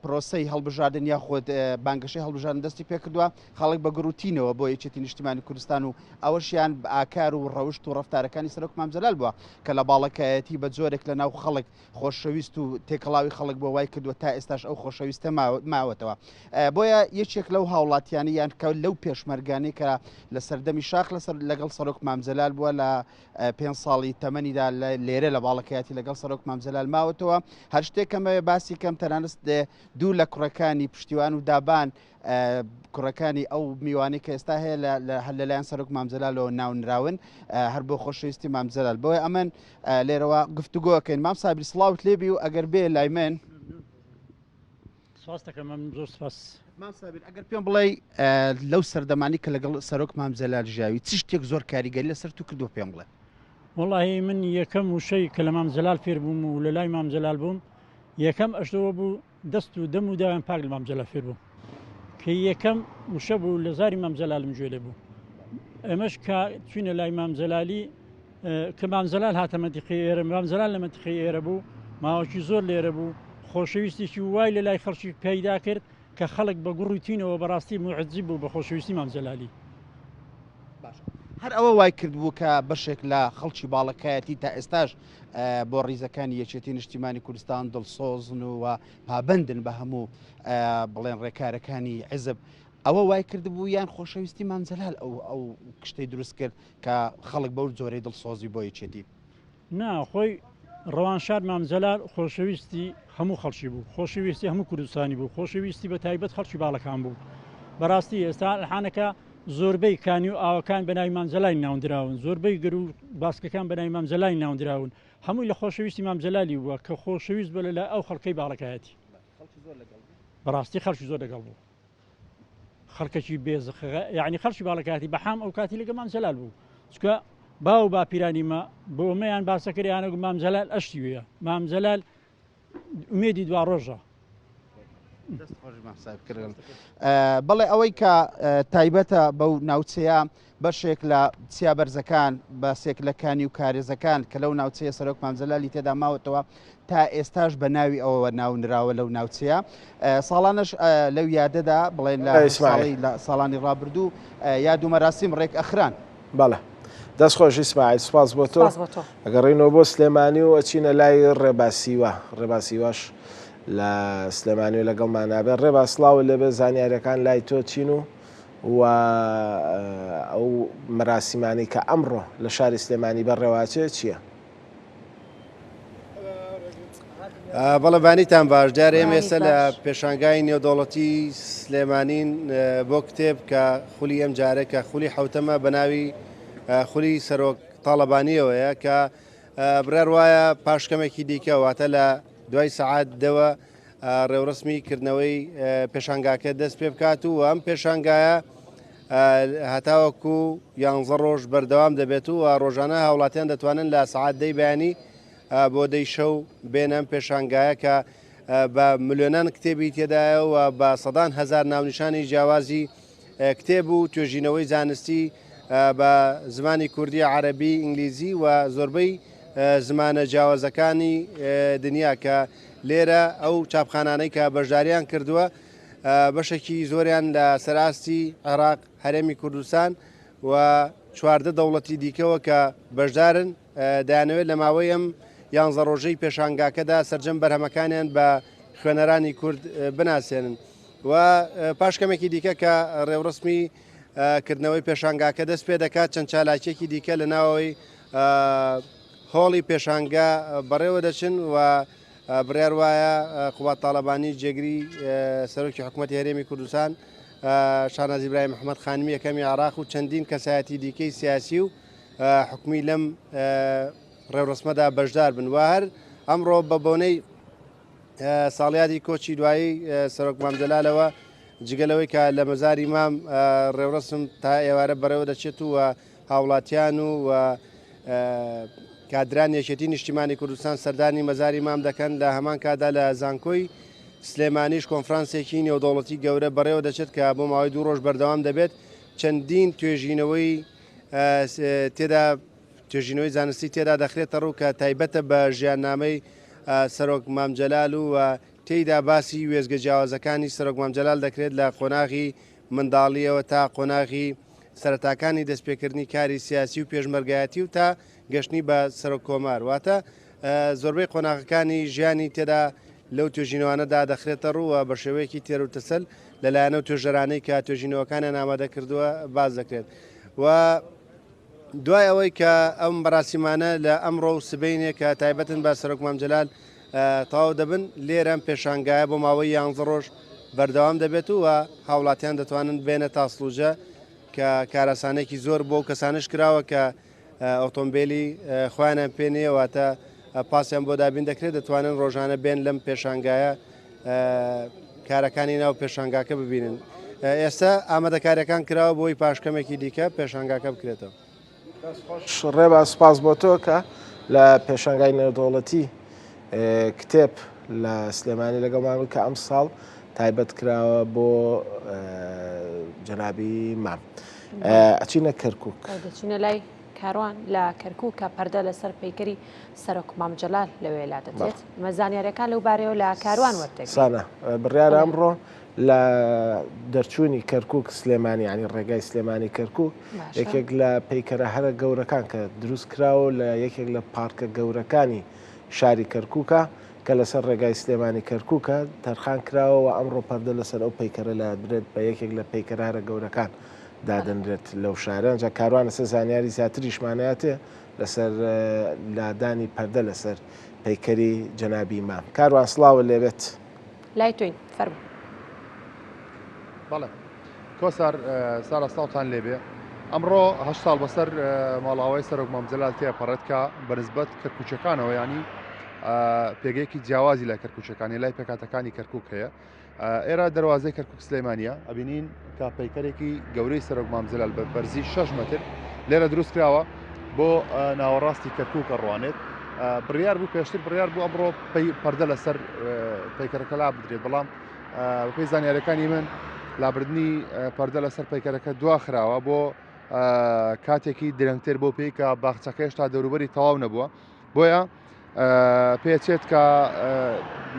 پرۆسەی هەڵبژاردن یاخود بانگەشەی هەڵبژاردن دەستی پێکردووە خەڵک بە گڕوتینەوە بۆ یەکێتی نیشتیمانی کوردستان و ئەوەشیان بە ئاکار و ڕەوشت و ڕەفتارەکانی سەرۆک مام جەلال بووە کە لە باڵەکایەتی بە جۆرێک لە ناو خەڵک خۆشەویست و تێکەڵاوی خەڵک بۆ وای کردووە تا ئێستاش ئەو خۆشەویستە ماوەتەوە بۆیە یەکێک لەو هاوڵاتیانی یان کە لەو پێشمەرگانی کە لە سەردەمی شاخ لەسەر لەگەڵ سەرۆک مام جەلال بووە لە پێ ساڵی تەمەنیدا لێرە لە باڵەکایەتی لەگەڵ سەرۆک مام جەلال ماوەتەوە هەر شتێک کەمەوێ باسی کەم تەنانست دوو لە کوڕەکانی پشتیوان و دابان کوڕەکانی ئەو میوانەی کە ئێستا هەیە هەر لەلایەن سەرۆک مام جەلالەوە ناونراون هەر بۆ خۆشەویستی مام جەلال بۆیە ئەمن لێرەوە گفتوگۆکەین مام سابیر سڵاوت لێبی و ئەگەر بێ لای من سپاس دەکەم مەمنون زۆر سپاس. مام سابیر ئەگەر پێم بڵێ لەو سەردەمانی کە لەگەڵ سەرۆک مام جەلال ژیاوی چ شتێک زۆر کاریگەری لەسەر تو کردو پێم بڵێ. وەڵاهی من یەکەم وشەی کە لە مام جەلال فێر بووم و لە لای مام جەلال بووم یەکەم ئەشتەوە بوو دەست و دەم و داوێن پاک لە مام جەلال فێر بووم کە یەکەم وشە بوو لە زاری مام جەلالم گوێ لێ بوو ئێمەش کە چوینە لای مام جەلالی کە مام جەلال هاتە مەنتیقەی ئێرە مام جەلال لە مەنتیقەی ئێرە بوو ماوەکی زۆر لێرە بوو خۆشەویستێکی وای لە لای خەڵکی پەیدا کرد کە خەڵک بە گوڕ و تینەوە بەڕاستی موعجیب بوو بە خۆشەویستی مام جەلالی. باشە. هەر ئەوە وای کردبوو کە بەشێک لە خەڵکی باڵەکایەتی تا ئێستاش بۆ ڕیزەکانی یەکێتی نیشتیمانی کوردستان دڵسۆزن و پابەندن بە هەموو بڵێن ڕێکارەکانی حیزب ئەوە وای کردبوو یان خۆشەویستی مام جەلال ئەو ئەو کشتەی دروست کرد کە خەڵک بەو جۆرەی دڵسۆزی بۆ یەکێتی؟ نا خۆی ڕەوانشاد مام جەلال خۆشەویستی هەموو خەڵکی بوو خۆشەویستی هەموو کوردستانی بوو خۆشەویستی بە تایبەت خەڵکی باڵەکان بوو بەڕاستی ئێستا الحانەکە زۆربەی کانی و ئاوەکان بە ناوی مام جەلالی ناوندراون زۆربەی گەر و باسکەکان بە ناوی مام جەلالی ناوندراون هەمووی لە خۆشەویستی مام جەلالی بووە کە خۆشەویست بووە لەلای ئەو خەڵکەی باڵەکایەتی بەڕاستی خەڵکی زۆر لەگەڵ بوو خەڵکەکی بێ یعنی خەڵکی باڵەکاتی بەحام ئەو کاتی لەگە مام جەلال بوو چکە باو باپیرانی مە بۆ مەیان باسەکریانە مام جەلال ئەشتی وێ مام جەلال ئومێدی دوا ڕۆژە. بەڵێ ئەوەی کە تایبەتە بەو ناوچەیە بەشێک لە چیا بەرزەکان بە سێک لە کانی و کارێزەکان کە لەو ناوچەیە سەرۆک مامجللالی تێدا ماوەتەوە تا ئێستاش بە ناوی ئەوەوە ناونراوە لەو ناوچەیە ساڵانش لەو یادەدا بڵێن لە ساڵانی ڕابردوو یاد و مەراسیم ڕێک ئەخران. بەڵێ دەست خۆش ئیسماعیل سوپاس بۆ تۆ ئەگەڕینەوە بۆ سلێمانی و ئەچینە لای ڕێباسیوە ڕێباسیواش لە سلێمانی و لەگەڵمان نابێت ڕێبا سڵاو لێبێ زانیاریەکان لای تۆ چین و و ئەو مەراسیمانەی کە ئەمڕۆ لە شاری سلێمانی بەڕێواچێ چییە؟ بەڵێ بانیتان باش دیارە ئێمە ئێستا لە پێشانگای نێودەوڵەتی سلێمانین بۆ کتێب کە خولی ئەم جارە کە خولی حوتەمە بە ناوی خولی سەرۆک تاڵەبانیەوەیە کە بڕیار وایە پاش کەمێکی دیکە واتە لە دوای سەعات دەوە ڕێوڕسمی کردنەوەی پێشانگاکە دەست پێ بکات و ئەم پێشانگایە هەتاوەکو یانزە ڕۆژ بەردەوام دەبێت و ڕۆژانە هاوڵاتیان دەتوانن لە سەعات دەی بەیانی بۆ دەی شەو بێنە ئەم پێشانگایە کە بە ملیۆنان کتێبی تێدایە و بە سەدان هەزار ناونیشانی جیاوازی کتێب و توێژینەوەی زانستی بە زمانی کوردی، عەرەبی، ئینگلیزی و زۆربەی زمانە جیاوازەکانی دنیا کە لێرە ئەو چاپخانانەی کە بەشداریان کردووە بەشێکی زۆریان لە سەرئاستی عێراق، هەرێمی کوردستان و 14 دەوڵەتی دیکەوە کە بەشدارن دەیانەوێت لە ماوەی ئەم یانزە ڕۆژەی پێشانگاکەدا سەرجەم بەرهەمەکانیان بە خوێنەرانی کورد بناسێنن و پاش کەمێکی دیکە کە ڕێوڕسمی کردنەوەی پێشانگاکە دەست پێ دەکات چەند چالاکیەکی دیکە لە ناوەوەی هۆڵی پێشانگا بەڕێوە دەچن و بڕیار وایە قوباد تاڵەبانی جێگری سەرۆکی حکوومەتی هەرێمی کوردستان شانازی برایم محەممەد خانمی یەکەمی عراق و چەندین کەسایەتی دیکەی سیاسی و حکومی لەم ڕێوڕسمەدا بەشدار بن و هەر ئەمڕۆ بە بۆنەی ساڵیادی کۆچی دوایی سەرۆک مام جەلالەوە جگە لەوەی کە لە مەزاری مام ڕێوڕسم تا ئێوارە بەڕێوە دەچێت و هاوڵاتیان و کادران یەکێتی نیشتیمانی کوردستان سەردانی مەزاری مام دەکەن لە هەمان کادا لە زانکۆی سلێمانیش کۆنفرانسێکی نێودەوڵەتی گەورە بەڕێوە دەچێت کە بۆ ماوەی دوو ڕۆژ بەردەوام دەبێت چەندین توێژینەوەی تێدا توێژینەوەی زانستی تێدا دەخرێتە ڕوو کە تایبەتە بە ژیاننامەی سەرۆک مام جەلال و تێیدا باسی وێستگە جیاوازەکانی سەرۆک مام جەلال دەکرێت لە قۆناغی منداڵیەوە تا قۆناغی سەرەتاکانی دەستپێکردنی کاری سیاسی و پێشمەرگایەتی و تا گەشتنی بە سەرۆک کۆمار واتە زۆربەی قۆناغەکانی ژیانی تێدا لەو توێژینەوانەدا دەخرێتە ڕوو و بە شێوەیەکی تێر و تەسەل لەلایەن ئەو توێژەرانەی کە توێژینەوەکانیان ئامادە کردووە باس دەکرێت و دوای ئەوەی کە ئەم مەراسیمانە لە ئەمڕۆ و سبەینێ کە تایبەتن بە سەرۆک مام جەلال تەواو دەبن لێرە ئەم پێشانگایە بۆ ماوەی یانزە ڕۆژ بەردەوام دەبێت و هاوڵاتیان دەتوانن بێنە تاسڵوجە کە کاراسانێکی زۆر بۆ کەسانش کراوە کە ئۆتۆمبیلی خۆیانیان پێ نییە واتە پاسیان بۆ دابین دەکرێت دەتوانن ڕۆژانە بێن لەم پێشانگایە کارەکانی ناو پێشانگاکە ببینن ئێستا ئامادەکاریەکان کراوە بۆی پاش کەمێکی دیکە پێشانگاکە بکرێتەوە. ڕێبا سپاس بۆ تۆ کە لە پێشانگای نێودەوڵەتی کتێب لە سلێمانی لەگەڵمان بوو کە ئەم ساڵ تایبەت کراوە بۆ جەنابی مام. ئەچینە کەرکک. دەچینە لای کاروان لە کەرکک کە پەردە لەسەر پەیکەری سەرۆک مام جەلال لەوێ لادەدرێت. ئێمە زانیاریەکان لەو بارەیەوە لە کاروان وەردەگرین. سانا، بڕیارە ئەمڕۆ لە دەرچوونی کەرکوک سلێمانی یانی ڕێگای سلێمانی کەرکوک یەکێک لە پەیکەرە هەرە گەورەکان کە دروست کراوە لە یەکێک لە پارکە گەورەکانی شاری کەرکوکە کە لەسەر ڕێگای سلێمانی کەرکوکە تەرخان کراوە و ئەمڕۆ پەردە لەسەر ئەو پەیکەرە لادرێت بە یەکێک لە پەیکەرە هەرە گەورەکان دادەنرێت لەو شارە جا کاروان لەسەر زانیاری زیاتریشمانەیاتێ لەسەر لادانی پەردە لەسەر پەیکەری جەنابی مام کاروان سڵاوت لێبێت. لای تۆین فەرموو. بەڵێ کۆسار سارا سڵاوتان لێبێ ئەمڕۆ هە ساڵ بەسەر ماڵاوای سەرۆک مام جەلال تێپەڕێت کە بەنسبەت کەرکوچەکانەوە ینی پێگەیەکی جیاوازی لای کەرکوچەکانی لای پێکاتەکانی کەرکک هەیە ئێرە دەواازەی کەرکک سلێمانە ئەبینین کە پەیکەرێکی گەورەی سەرۆک مام جەلال بە بەرزی 6 متر لێرە دروست کراوە بۆ ناوەڕاستی کەرکک ئەڕوانێت بڕیار بوو پێشتر بڕیار بوو ئەمڕۆ پەردە لەسەر پەیکەرەکە لا بدرێت بەڵام بەپێی زانیارەکانی من لابردنی پەردە لەسەر پەیکەرەکە دواخراوە بۆ کاتێکی درەنگتر بۆ پێی کە باخچەکە هێشتا دەوروبەری تەواو نەبووە بۆیە پێچێت کە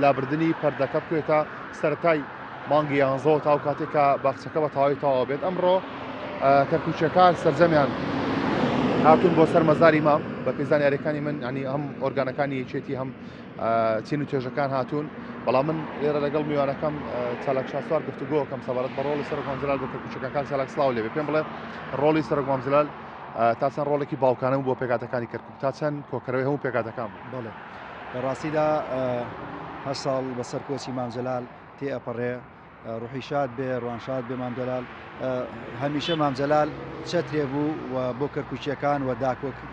لابردنی پەردەکە بکەوێتە سەرەتای مانگی یانزەوە تاو کاتێک کە باخچەکە بە تەواوی تەواو بێت ئەمڕۆ کەرکوچەکان سەرجەمیان هاتوون بۆ سەر مەزاری مام بە پێی زانیاریەکانی من ینی هەم ئۆرگانەکانی یەکێتی هەم چین و توێژەکان هاتوون بەڵام من لێرە لەگەڵ میوانەکەم چالاک شاسوار گفتوگۆکەم سەبارەت بە ڕۆڵی سەرۆک مام جەلال بۆ کەرکوچەکان کاک چالاک سڵاو لێبێ پێم بڵێ ڕۆڵی سەرۆک مام جەلال تا چەند ڕۆڵێکی باوکانە بوو بۆ پێکهاتەکانی کەرکوک تا چەند کۆکەرەوەی هەموو پێکهاتەکان بوو؟ بەڵێ لە ڕاستیدا هەشت ساڵ بەسەر کۆچی مام جەلال تێئەپەڕێ ڕوحی شاد بێ ڕوان شاد بێ مام جەلال هەمیشە مام جەلال چەترێ بوو و بۆ کەرکوچیەکان و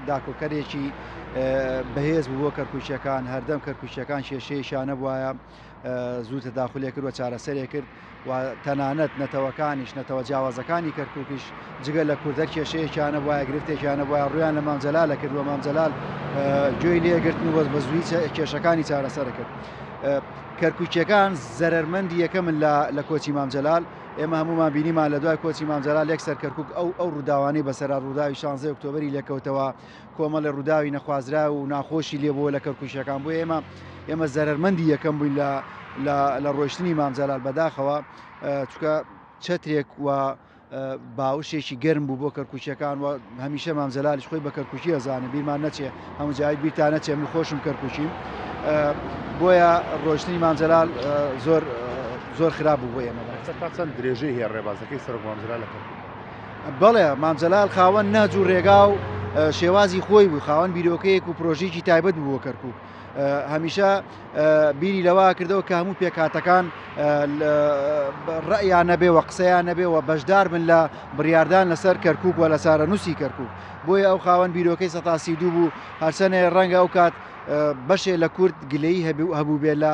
داکۆکەرێکی بەهێز بوو بۆ کەرکوچیەکان هەردەم کەرکوچیەکان کێشەیەکیان نەبوایە زوو تەداخولێ کرد و چارەسەرێ کرد و تەنانەت نەتەوەکانیش نەتەوە جیاوازەکانی کەرکوکیش جگە لە کورد هەر کێشەیەکیان نەبوایە گرفتێکیان نەبوایە ڕوویان لە مام جەلال کرد و مام جەلال گوێی لێگرتن و بە زووی کێشەکانی چارەسەر کرد. کەرکوکیەکان زەرەرمەندی یەکەمن لە کۆچی مام جەلال ئێمە هەمومان بینیمان لە دوای کۆچی مام جەلال یەکسەر کەرکک ئەو ئەو ڕووداوانەی بەسەرا ڕووداوی 16 ئۆکتۆبری لێکەوتەوە کۆمەڵی ڕووداوی نەخوازراو و ناخۆشی لێبووە لە کەرکوکیەکان بۆ ئێمە ئێمە زەرەرمەندی یەکەم بووین لە لە ڕۆشتنی مام جەلال بەداخەوە چکە چەترێک و باوشێکی گەرم بوو بۆ کەرکوکیەکان و هەمیشە مام جەلالیش خۆی بە کەرکوکی ئەزانێ بیرمان نەچێ هەموو جاوید بیرتان نەچێ من خۆشم کەرکوکیم بۆیە ڕۆشتنی مام جەلال زۆر زۆر خراپ بوو بۆ ئێمە تا چەند درێژەی هەیە ڕێبازەکەی سەرۆک مام جەلال لە کەرکوک؟ بەڵێ مام جەلال خاوەن نەهج و ڕێگا و شێوازی خۆی بوو خاوەن بیرۆکەیەک و پرۆژێکی تایبەت بوو بۆ کەرکوک هەمیشە بیری لەوە کردەوە کە هەموو پێکهاتەکان ڕەئیان نەبێ و قسەیان نەبێ و بەشدار بن لە بڕیاردان لەسەر کەرکک و لە چارەنووسی کەرکک بۆیە ئەو خاوەن بیرۆکەی 132 بوو هەرچەنێ ڕەنگە ئەو کات بەشێ لە کورد گلەی هەبوو بێ لە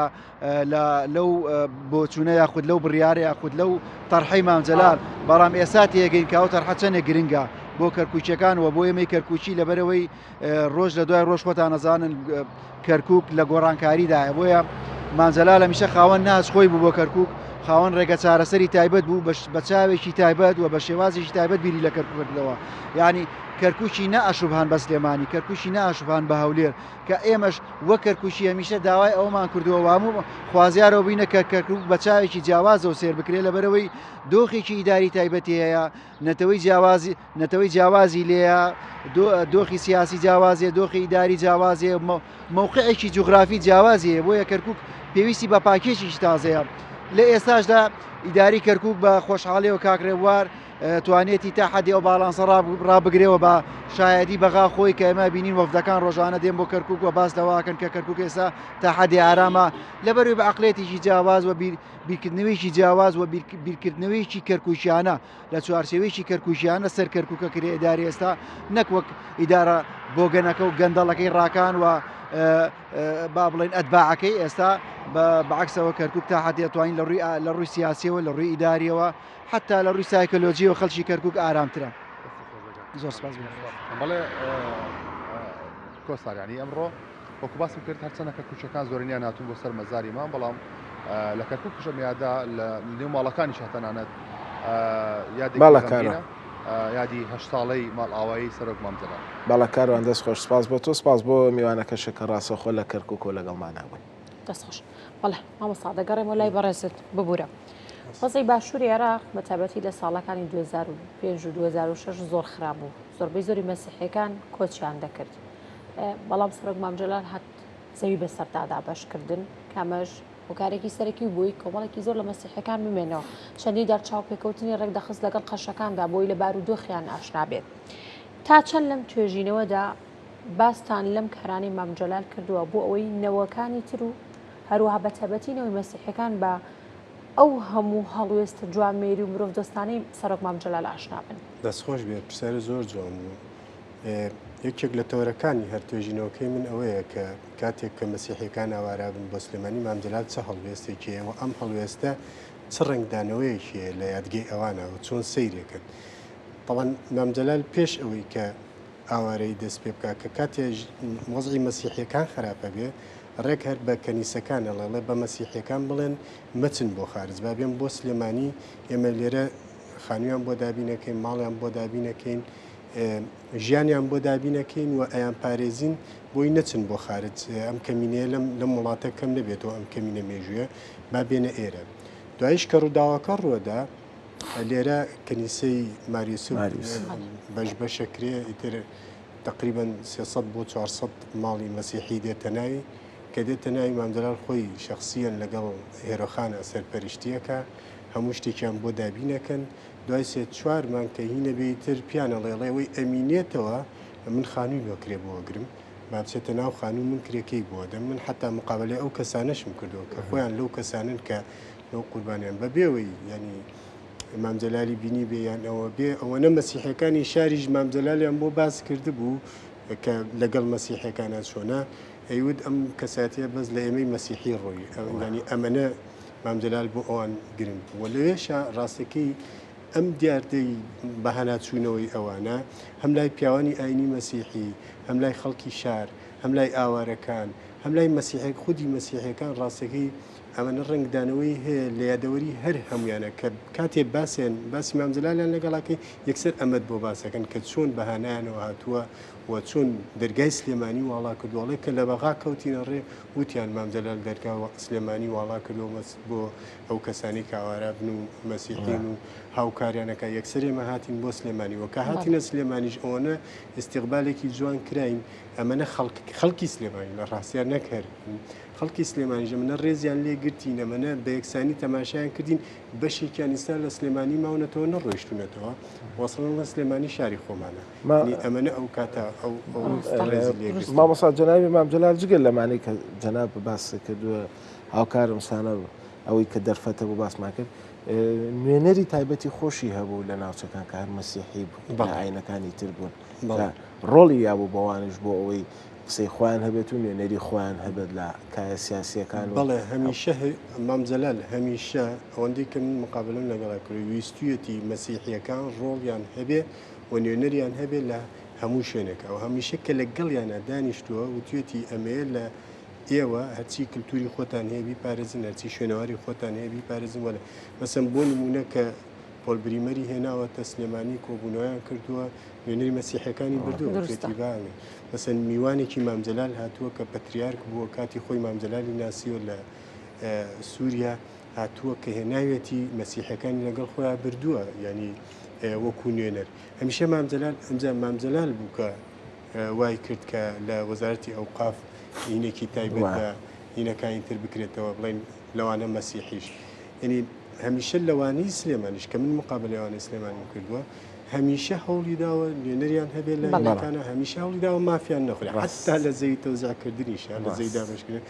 لەو بۆچوونە یاخود لەو بڕیارە یاخود لەو تەرحەی مام جەلال بەڵام ئێستا تێگەین کە ئەو تەرحە چەندێک گرنگە بۆ کەرکووکیەکان و بۆ ئێمەی کەرکووکی لەبەرەوەی ڕۆژ لە دوای ڕۆژ خۆتان ئەزانن کەرکک لە گۆڕانکاریدایە بۆیە مام جەلال هەمیشە خاوەن ناز خۆی بوو بۆ کەرکک خاوەن ڕێگە چارەسەری تایبەت بوو بە چاوێکی تایبەت و بە شێوازێکی تایبەت بیری لە کەرکک کردەوە یعنی کەرککی نەئەشوبهان بە سلێمانی کەرککی نەئەشوبهان بە هەولێر کە ئێمەش وە کەرککی هەمیشە داوای ئەومان کردووە وامو خوازیارەوە بینە کە کەرکک بە چاوێکی جیاوازەوە سێر بکرێت لەبەرەوەی دۆخێکی ئیداری تایبەتی هەیە نەتەوەی جیاوازی نەتەوەی جیاوازی لێیە، دۆخی سیاسی جیاوازیە، دۆخی ئیداری جیاوازیە، مەوقعێکی جوغرافی جیاوازی هەیە، بۆیە کەرکوک پێویستی بە پاکێجێکی تازەیە. لە ئێستاشدا ئیداری کەرکوک بە خۆشحاڵیەوە کاک ڕێبوار توانێتی تا حەدی ئەو باڵانسە ڕابگرێەوە بە شایەدی بەغا خۆی کە ئێمە بینین وەفدەکان ڕۆژانە دێن بۆ کەرکوک و باس لەوەکەن کە کەرکوک ئێستا تا حەدی ئارامە لەبەروی بە عقلێتێکی جیاواز و بیرکردنەوەیەکی جیاواز و بیرکردنەوەیەکی کەرکوکیانە لە چوارچێوەیەکی کەرکوکیانە سەر کەرکوکە کرێ ئیداری ئێستا نەک وەک ئیدارە بۆگەنەکە و گەندەڵەکەی ڕاکان و با بڵێن ئەتباعەکەی ئێستا بە بەعکسەوە کەرکک تا حدی توانین لە ڕووی لە ڕووی سیاسیەوە لە ڕووی ئیداریەوە حتا لە ڕووی سایکۆلۆژیەوە خەڵکی کەرکک ئارامترە زۆر سپاس بەڵێ کۆساریانی ئەمڕۆ وەکو باسم کرد هەرچەنە کەرکوکیەکان زۆرینیان هاتوون بۆ سەر مەزاری مام بەڵام لە کەرکوکیش ئەم یادە لە نێو ماڵەکانیش تەنانەت یادێکی بەڵێ کاروان. غەمگینە یادی هەشت ساڵەی ماڵئاوایی سەرۆک مام جەلال. بەڵێ کاروان دەست خۆش سپاس بۆ تۆ سپاس بۆ میوانەکەشت کە ڕاستەوخۆ لە کەرکوکەوە لەگەڵمانا بوون. دەست خۆش. بەڵێ مامۆستا دەگەڕێمەوە لای بەڕێزت ببورە. وەزعی باشووری عێراق بە تایبەتی لە ساڵەکانی 2005 و 2006 زۆر خراپ بوو، زۆربەی زۆری مەسیحیەکان کۆچیان دەکرد، بەڵام سەرۆک مام جەلال هات زەوی بەسەردا دابەش کردن، کە ئەمەش هۆکارێکی سەرەکی بووی کۆمەڵێکی زۆر لە مەسیحیەکان بمێنەوە. چەندین جار چاوپێکەوتنی ڕێکدەخست لەگەڵ قەشەکاندا بۆی لە بارودۆخیان ئاشنا بێت. تا چەند لەم توێژینەوەدا باستان لەم کارانەی مام جەلال کردووە بۆ ئەوەی نەوەکانی تر و هەروەها بە تایبەتی نەوەی مەسیحیەکان بە ئەو هەموو هەڵوێستە جوامێری و مرۆڤدۆستانەی سەرۆک مام جەلال ئاشنا بن؟ دەست خۆش بێت پرسیارە زۆر جوان بوو. یەکێک لە تەوەرەکانی هەر توێژینەوەکەی من ئەوەیە کە کاتێک کە مەسیحیەکان ئاوارابن بۆ سلێمانی مام جەلال چ هەڵوێستێکی هەیە و ئەم هەڵوێستە چ ڕەنگدانەوەیەکی هەیە لە یادگەی ئەوانە و چۆن سەیرێکن. تەبعەن مام جەلال پێش ئەوەی کە ئاوارەیی دەست پێ بکا کە کاتێ وەزعی مەسیحیەکان خراپە بێ ڕێک هەر بە کەنیسەکان ئەڵێ ئەڵێ بە مەسیحیەکان بڵێن مەچن بۆ خارج با بێن بۆ سلێمانی ئێمە لێرە خانوویان بۆ دابینەکەین ماڵیان بۆ دابینەکەین ژیانیان بۆ دابینەکەین و ئەیان پارێزین بۆی نەچن بۆ خارج ئەم کەمینەیە لەم لەم وڵاتە کەم نەبێتەوە ئەم کەمینە مێژوویە با بێنە ئێرە دوایش کە ڕووداوەکە ڕووەدا لێرە کەنیسەی ماریوس بەش بەشەکرێ ئیتر تقریبا 300 بۆ 400 ماڵی مەسیحی دێتە ناوی کە دێتە ناوی مام جەلال خۆی شخصیەن لەگەڵ هێرۆخانە سەرپەرشتیەکە هەموو شتێکیان بۆ دابینەکەن دوای سێ چوار مانگ کە هینە بێ ئیتر پیانە ڵێڵێ وەی ئەمینێتەوە من خانووی لۆ کرێ بۆ ئەگرم با بچێتە ناو خانوو من کرێکەی بۆ دەم من حتا مقابلەی ئەو کەسانەشم کردووە کە خۆیان لەو کەسانن کە لەو قوربانیان بە بێوەی ینی مام جەلالی بینی بێ یان ئەوە بێ ئەوەنە مەسیحەکانی شاریش مام جەلالیان بۆ باس کردبوو کە لەگەڵ مەسیحەکانە چۆنە ئەیوت ئەم کەساتیە بەس لە ئێمەی مەسیحی ڕۆی ینی ئەمەنە مام جەلال بۆ ئەوان گرنگ بوو و لەوێشا ڕاستەکەی ئەم دیاردەی بەهاناچوونەوەی ئەوانە هەم لای پیاوانی ئاینی مەسیحی هەم لای خەڵکی شار هەم لای ئاوارەکان هەم لای مەسیحێک خودی مەسیحەکان ڕاستەکەی ئەمەنە ڕەنگدانەوەی هەیە لە یادەوەری هەر هەمویانە کە کاتێ باسێن باسی مام جەلالیان لەگەڵاکەی یەکسەر ئەمەت بۆ باسەکەن کە چۆن بەهانایانەوە هاتووە و چۆن دەرگای سلێمانی واڵا کردووە ئەڵێ کە لە بەغا کەوتینە ڕێ وتیان مام جەلال دەرگا سلێمانی واڵا کردووە بۆ ئەو کەسانی کە ئاوارا بن و مەسیحین و هاوکاریانەکە یەکسەر ئێمە هاتین بۆ سلێمانی و کە هاتینە سلێمانیش ئەوەنە ئیستیقبالێکی جوان کراین ئەمەنە خەڵک خەڵکی سلێمانی لە ڕاستیان نەک هەر خەڵکی سلێمانیش ئەمەنە ڕێزیان لێ گرتین ئەمەنە بە یەکسانی تەماشایان کردین بەشێکیان ئیستا لە سلێمانی ماونەتەوە نەڕۆیشتونەتەوە وەسڵەن لە سلێمانی شاری خۆمانە ئەمەنە ئەو کاتە ئەو مامۆستا جەنابی مام جەلال جگە لەمانەی کە جەناب باس کردووە هاوکارم سانە ئەوەی کە دەرفەتە بۆ باسمان کرد نوێنەری تایبەتی خۆشی هەبوو لە ناوچەکان کە هەر مەسیحی بوو ئاینەکانی تر بوون ڕۆڵی یابوو بەوانش بۆ ئەوەی قسەی خۆیان هەبێت و نوێنەری خۆیان هەبێت لە کایە سیاسییەکان و. بەڵێ هەمیشە مام جەلال هەمیشە ئەوەندەی کە من مقابەلەم لەگەڵا کردووە ویستویەتی مەسیحییەکان ڕۆڵیان هەبێ و نوێنەریان هەبێ لە هەموو شوێنێکا و هەمیشە کە لەگەڵیانا دانیشتووە وتویەتی ئەمەیە لە ئێوە هەرچی کلتوری خۆتان هەیە بیپارێزن هەرچی شوێنەواری خۆتان هەیە بیپارێزن وەلە مەسەن بۆ نموونە کە پۆل بریمەری هێناوەتە سلێمانی کۆبوونەوەیان کردووە نوێنەری مەسیحەکانی بردووە وتویەتی با مەسەن میوانێکی مام جەلال هاتووە کە پەتریارک بووە کاتی خۆی مام جەلالی ناسیوە لە سووریا هاتووە کە هێناوێتی مەسیحەکانی لەگەڵ خۆیان بردووە ینی وەکو نوێنەر هەمیشە مام جەلال ئەمجا مام جەلال بوو کە وای کرد کە لە وەزارەتی ئەوقاف هینێکی تایبەت بە هینەکانی تر بکرێتەوە بڵێن لەوانە مەسیحیش یعنی هەمیشە لەوانەی سلێمانیش کە من مقابلەی ئەوانەی سلێمانیم کردووە هەمیشە هەوڵی داوە نوێنەریان هەبێت لە هینەکانە هەمیشە هەوڵی داوە مافیان نەخورێ حتا لە زەوی تەوزیعکردنیشە لە زەوی دابەشکردن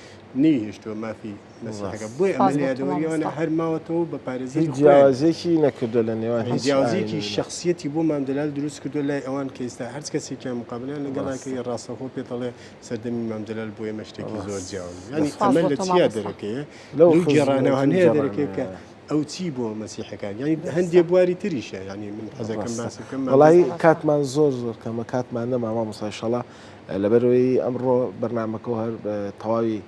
نەیهێشتووە مافی مەسیحەکە بۆیە ئەمە لە یادەوەریەوەە هەر ماوەتەوە بە پارێزەری هیچ جیاوازیەکی نەکردووە لە نێوان هیچ جیاوازیەکی شخصیەتی بۆ مام جەلال دروست کردووە لای ئەوان کە ئێستا هەرچ کەسێکیان مقابلیان لەگەڵا کە ڕاستەوخۆ پێ دەڵێ سەردەمی مام جەلال بۆ ئێمە شتێکی زۆر جیاواز یعنی ئەمە لە چیا دەرەکەیە لەو گێڕانەوانەیە دەرەکەیە کە ئەو چی بۆ مەسیحەکان یعنی هەندێ بواری تریشە یعنی من حەزەکەم باس بکەم وەڵی کاتمان زۆر زۆر کەمە کاتمان نەما مامۆستا ئیشەڵا لەبەرەوەی ئەمڕۆ بەرنامەکە و هەر تەواوی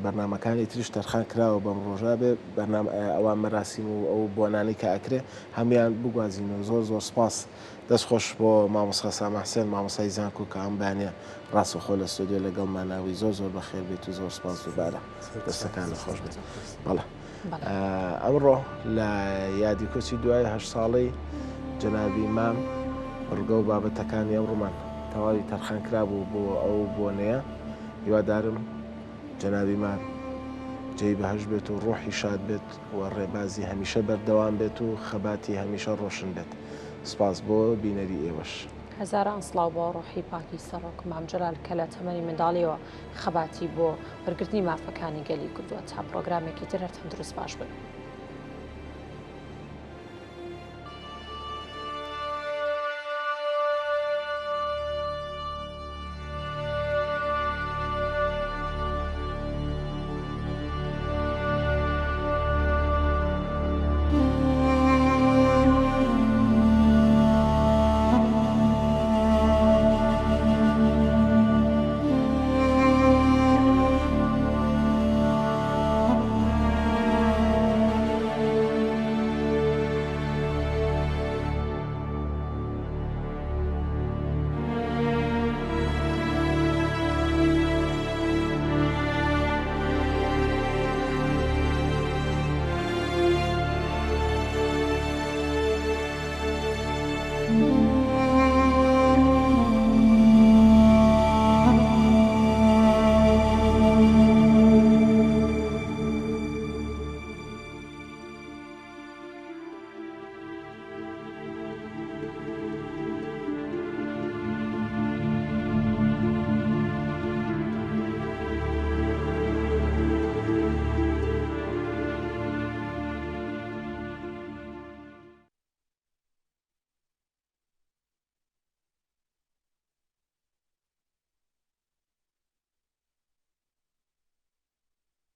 بەرنامەکانی تریش تەرخان کراوە بەم ڕۆژە بێ بەرنامە ئەوان مەراسیم و ئەو بۆنانەی کە ئەکرێ هەمویان بگوازینەوە زۆر زۆر سپاس دەست خۆش بۆ مامۆستا سامە حسێن مامۆستای زانکۆ کە ئەم بەیانە ڕاستەوخۆ لە ستۆدیۆ لەگەڵماناوی زۆر زۆر بەخێر بێت و زۆر سپاس دووبارە دەستەکانت خۆش بێت بەڵێ. ئەمڕۆ لە یادی کۆچی دوای هەشت ساڵەی جەنابی مام بڕگە و بابەتەکانی ئەمڕۆمان تەواوی تەرخان کرابوو بۆ ئەو بۆنەیە هیوادارم جەنابی مام جێی بەهەشت بێت و ڕۆحی شاد بێت و ڕێبازی هەمیشە بەردەوام بێت و خەباتی هەمیشە ڕۆشن بێت. سپاس بۆ بینەری ئێوەش. هەزاران سڵاو بۆ ڕۆحی پاکی سەڕۆک مام جەلال کە لە تەمەنی منداڵیەوە خەباتی بۆ وەرگرتنی مافەکانی گەلی کردووە. تا پڕۆگرامێکی تر هەر تەندروست باش بن.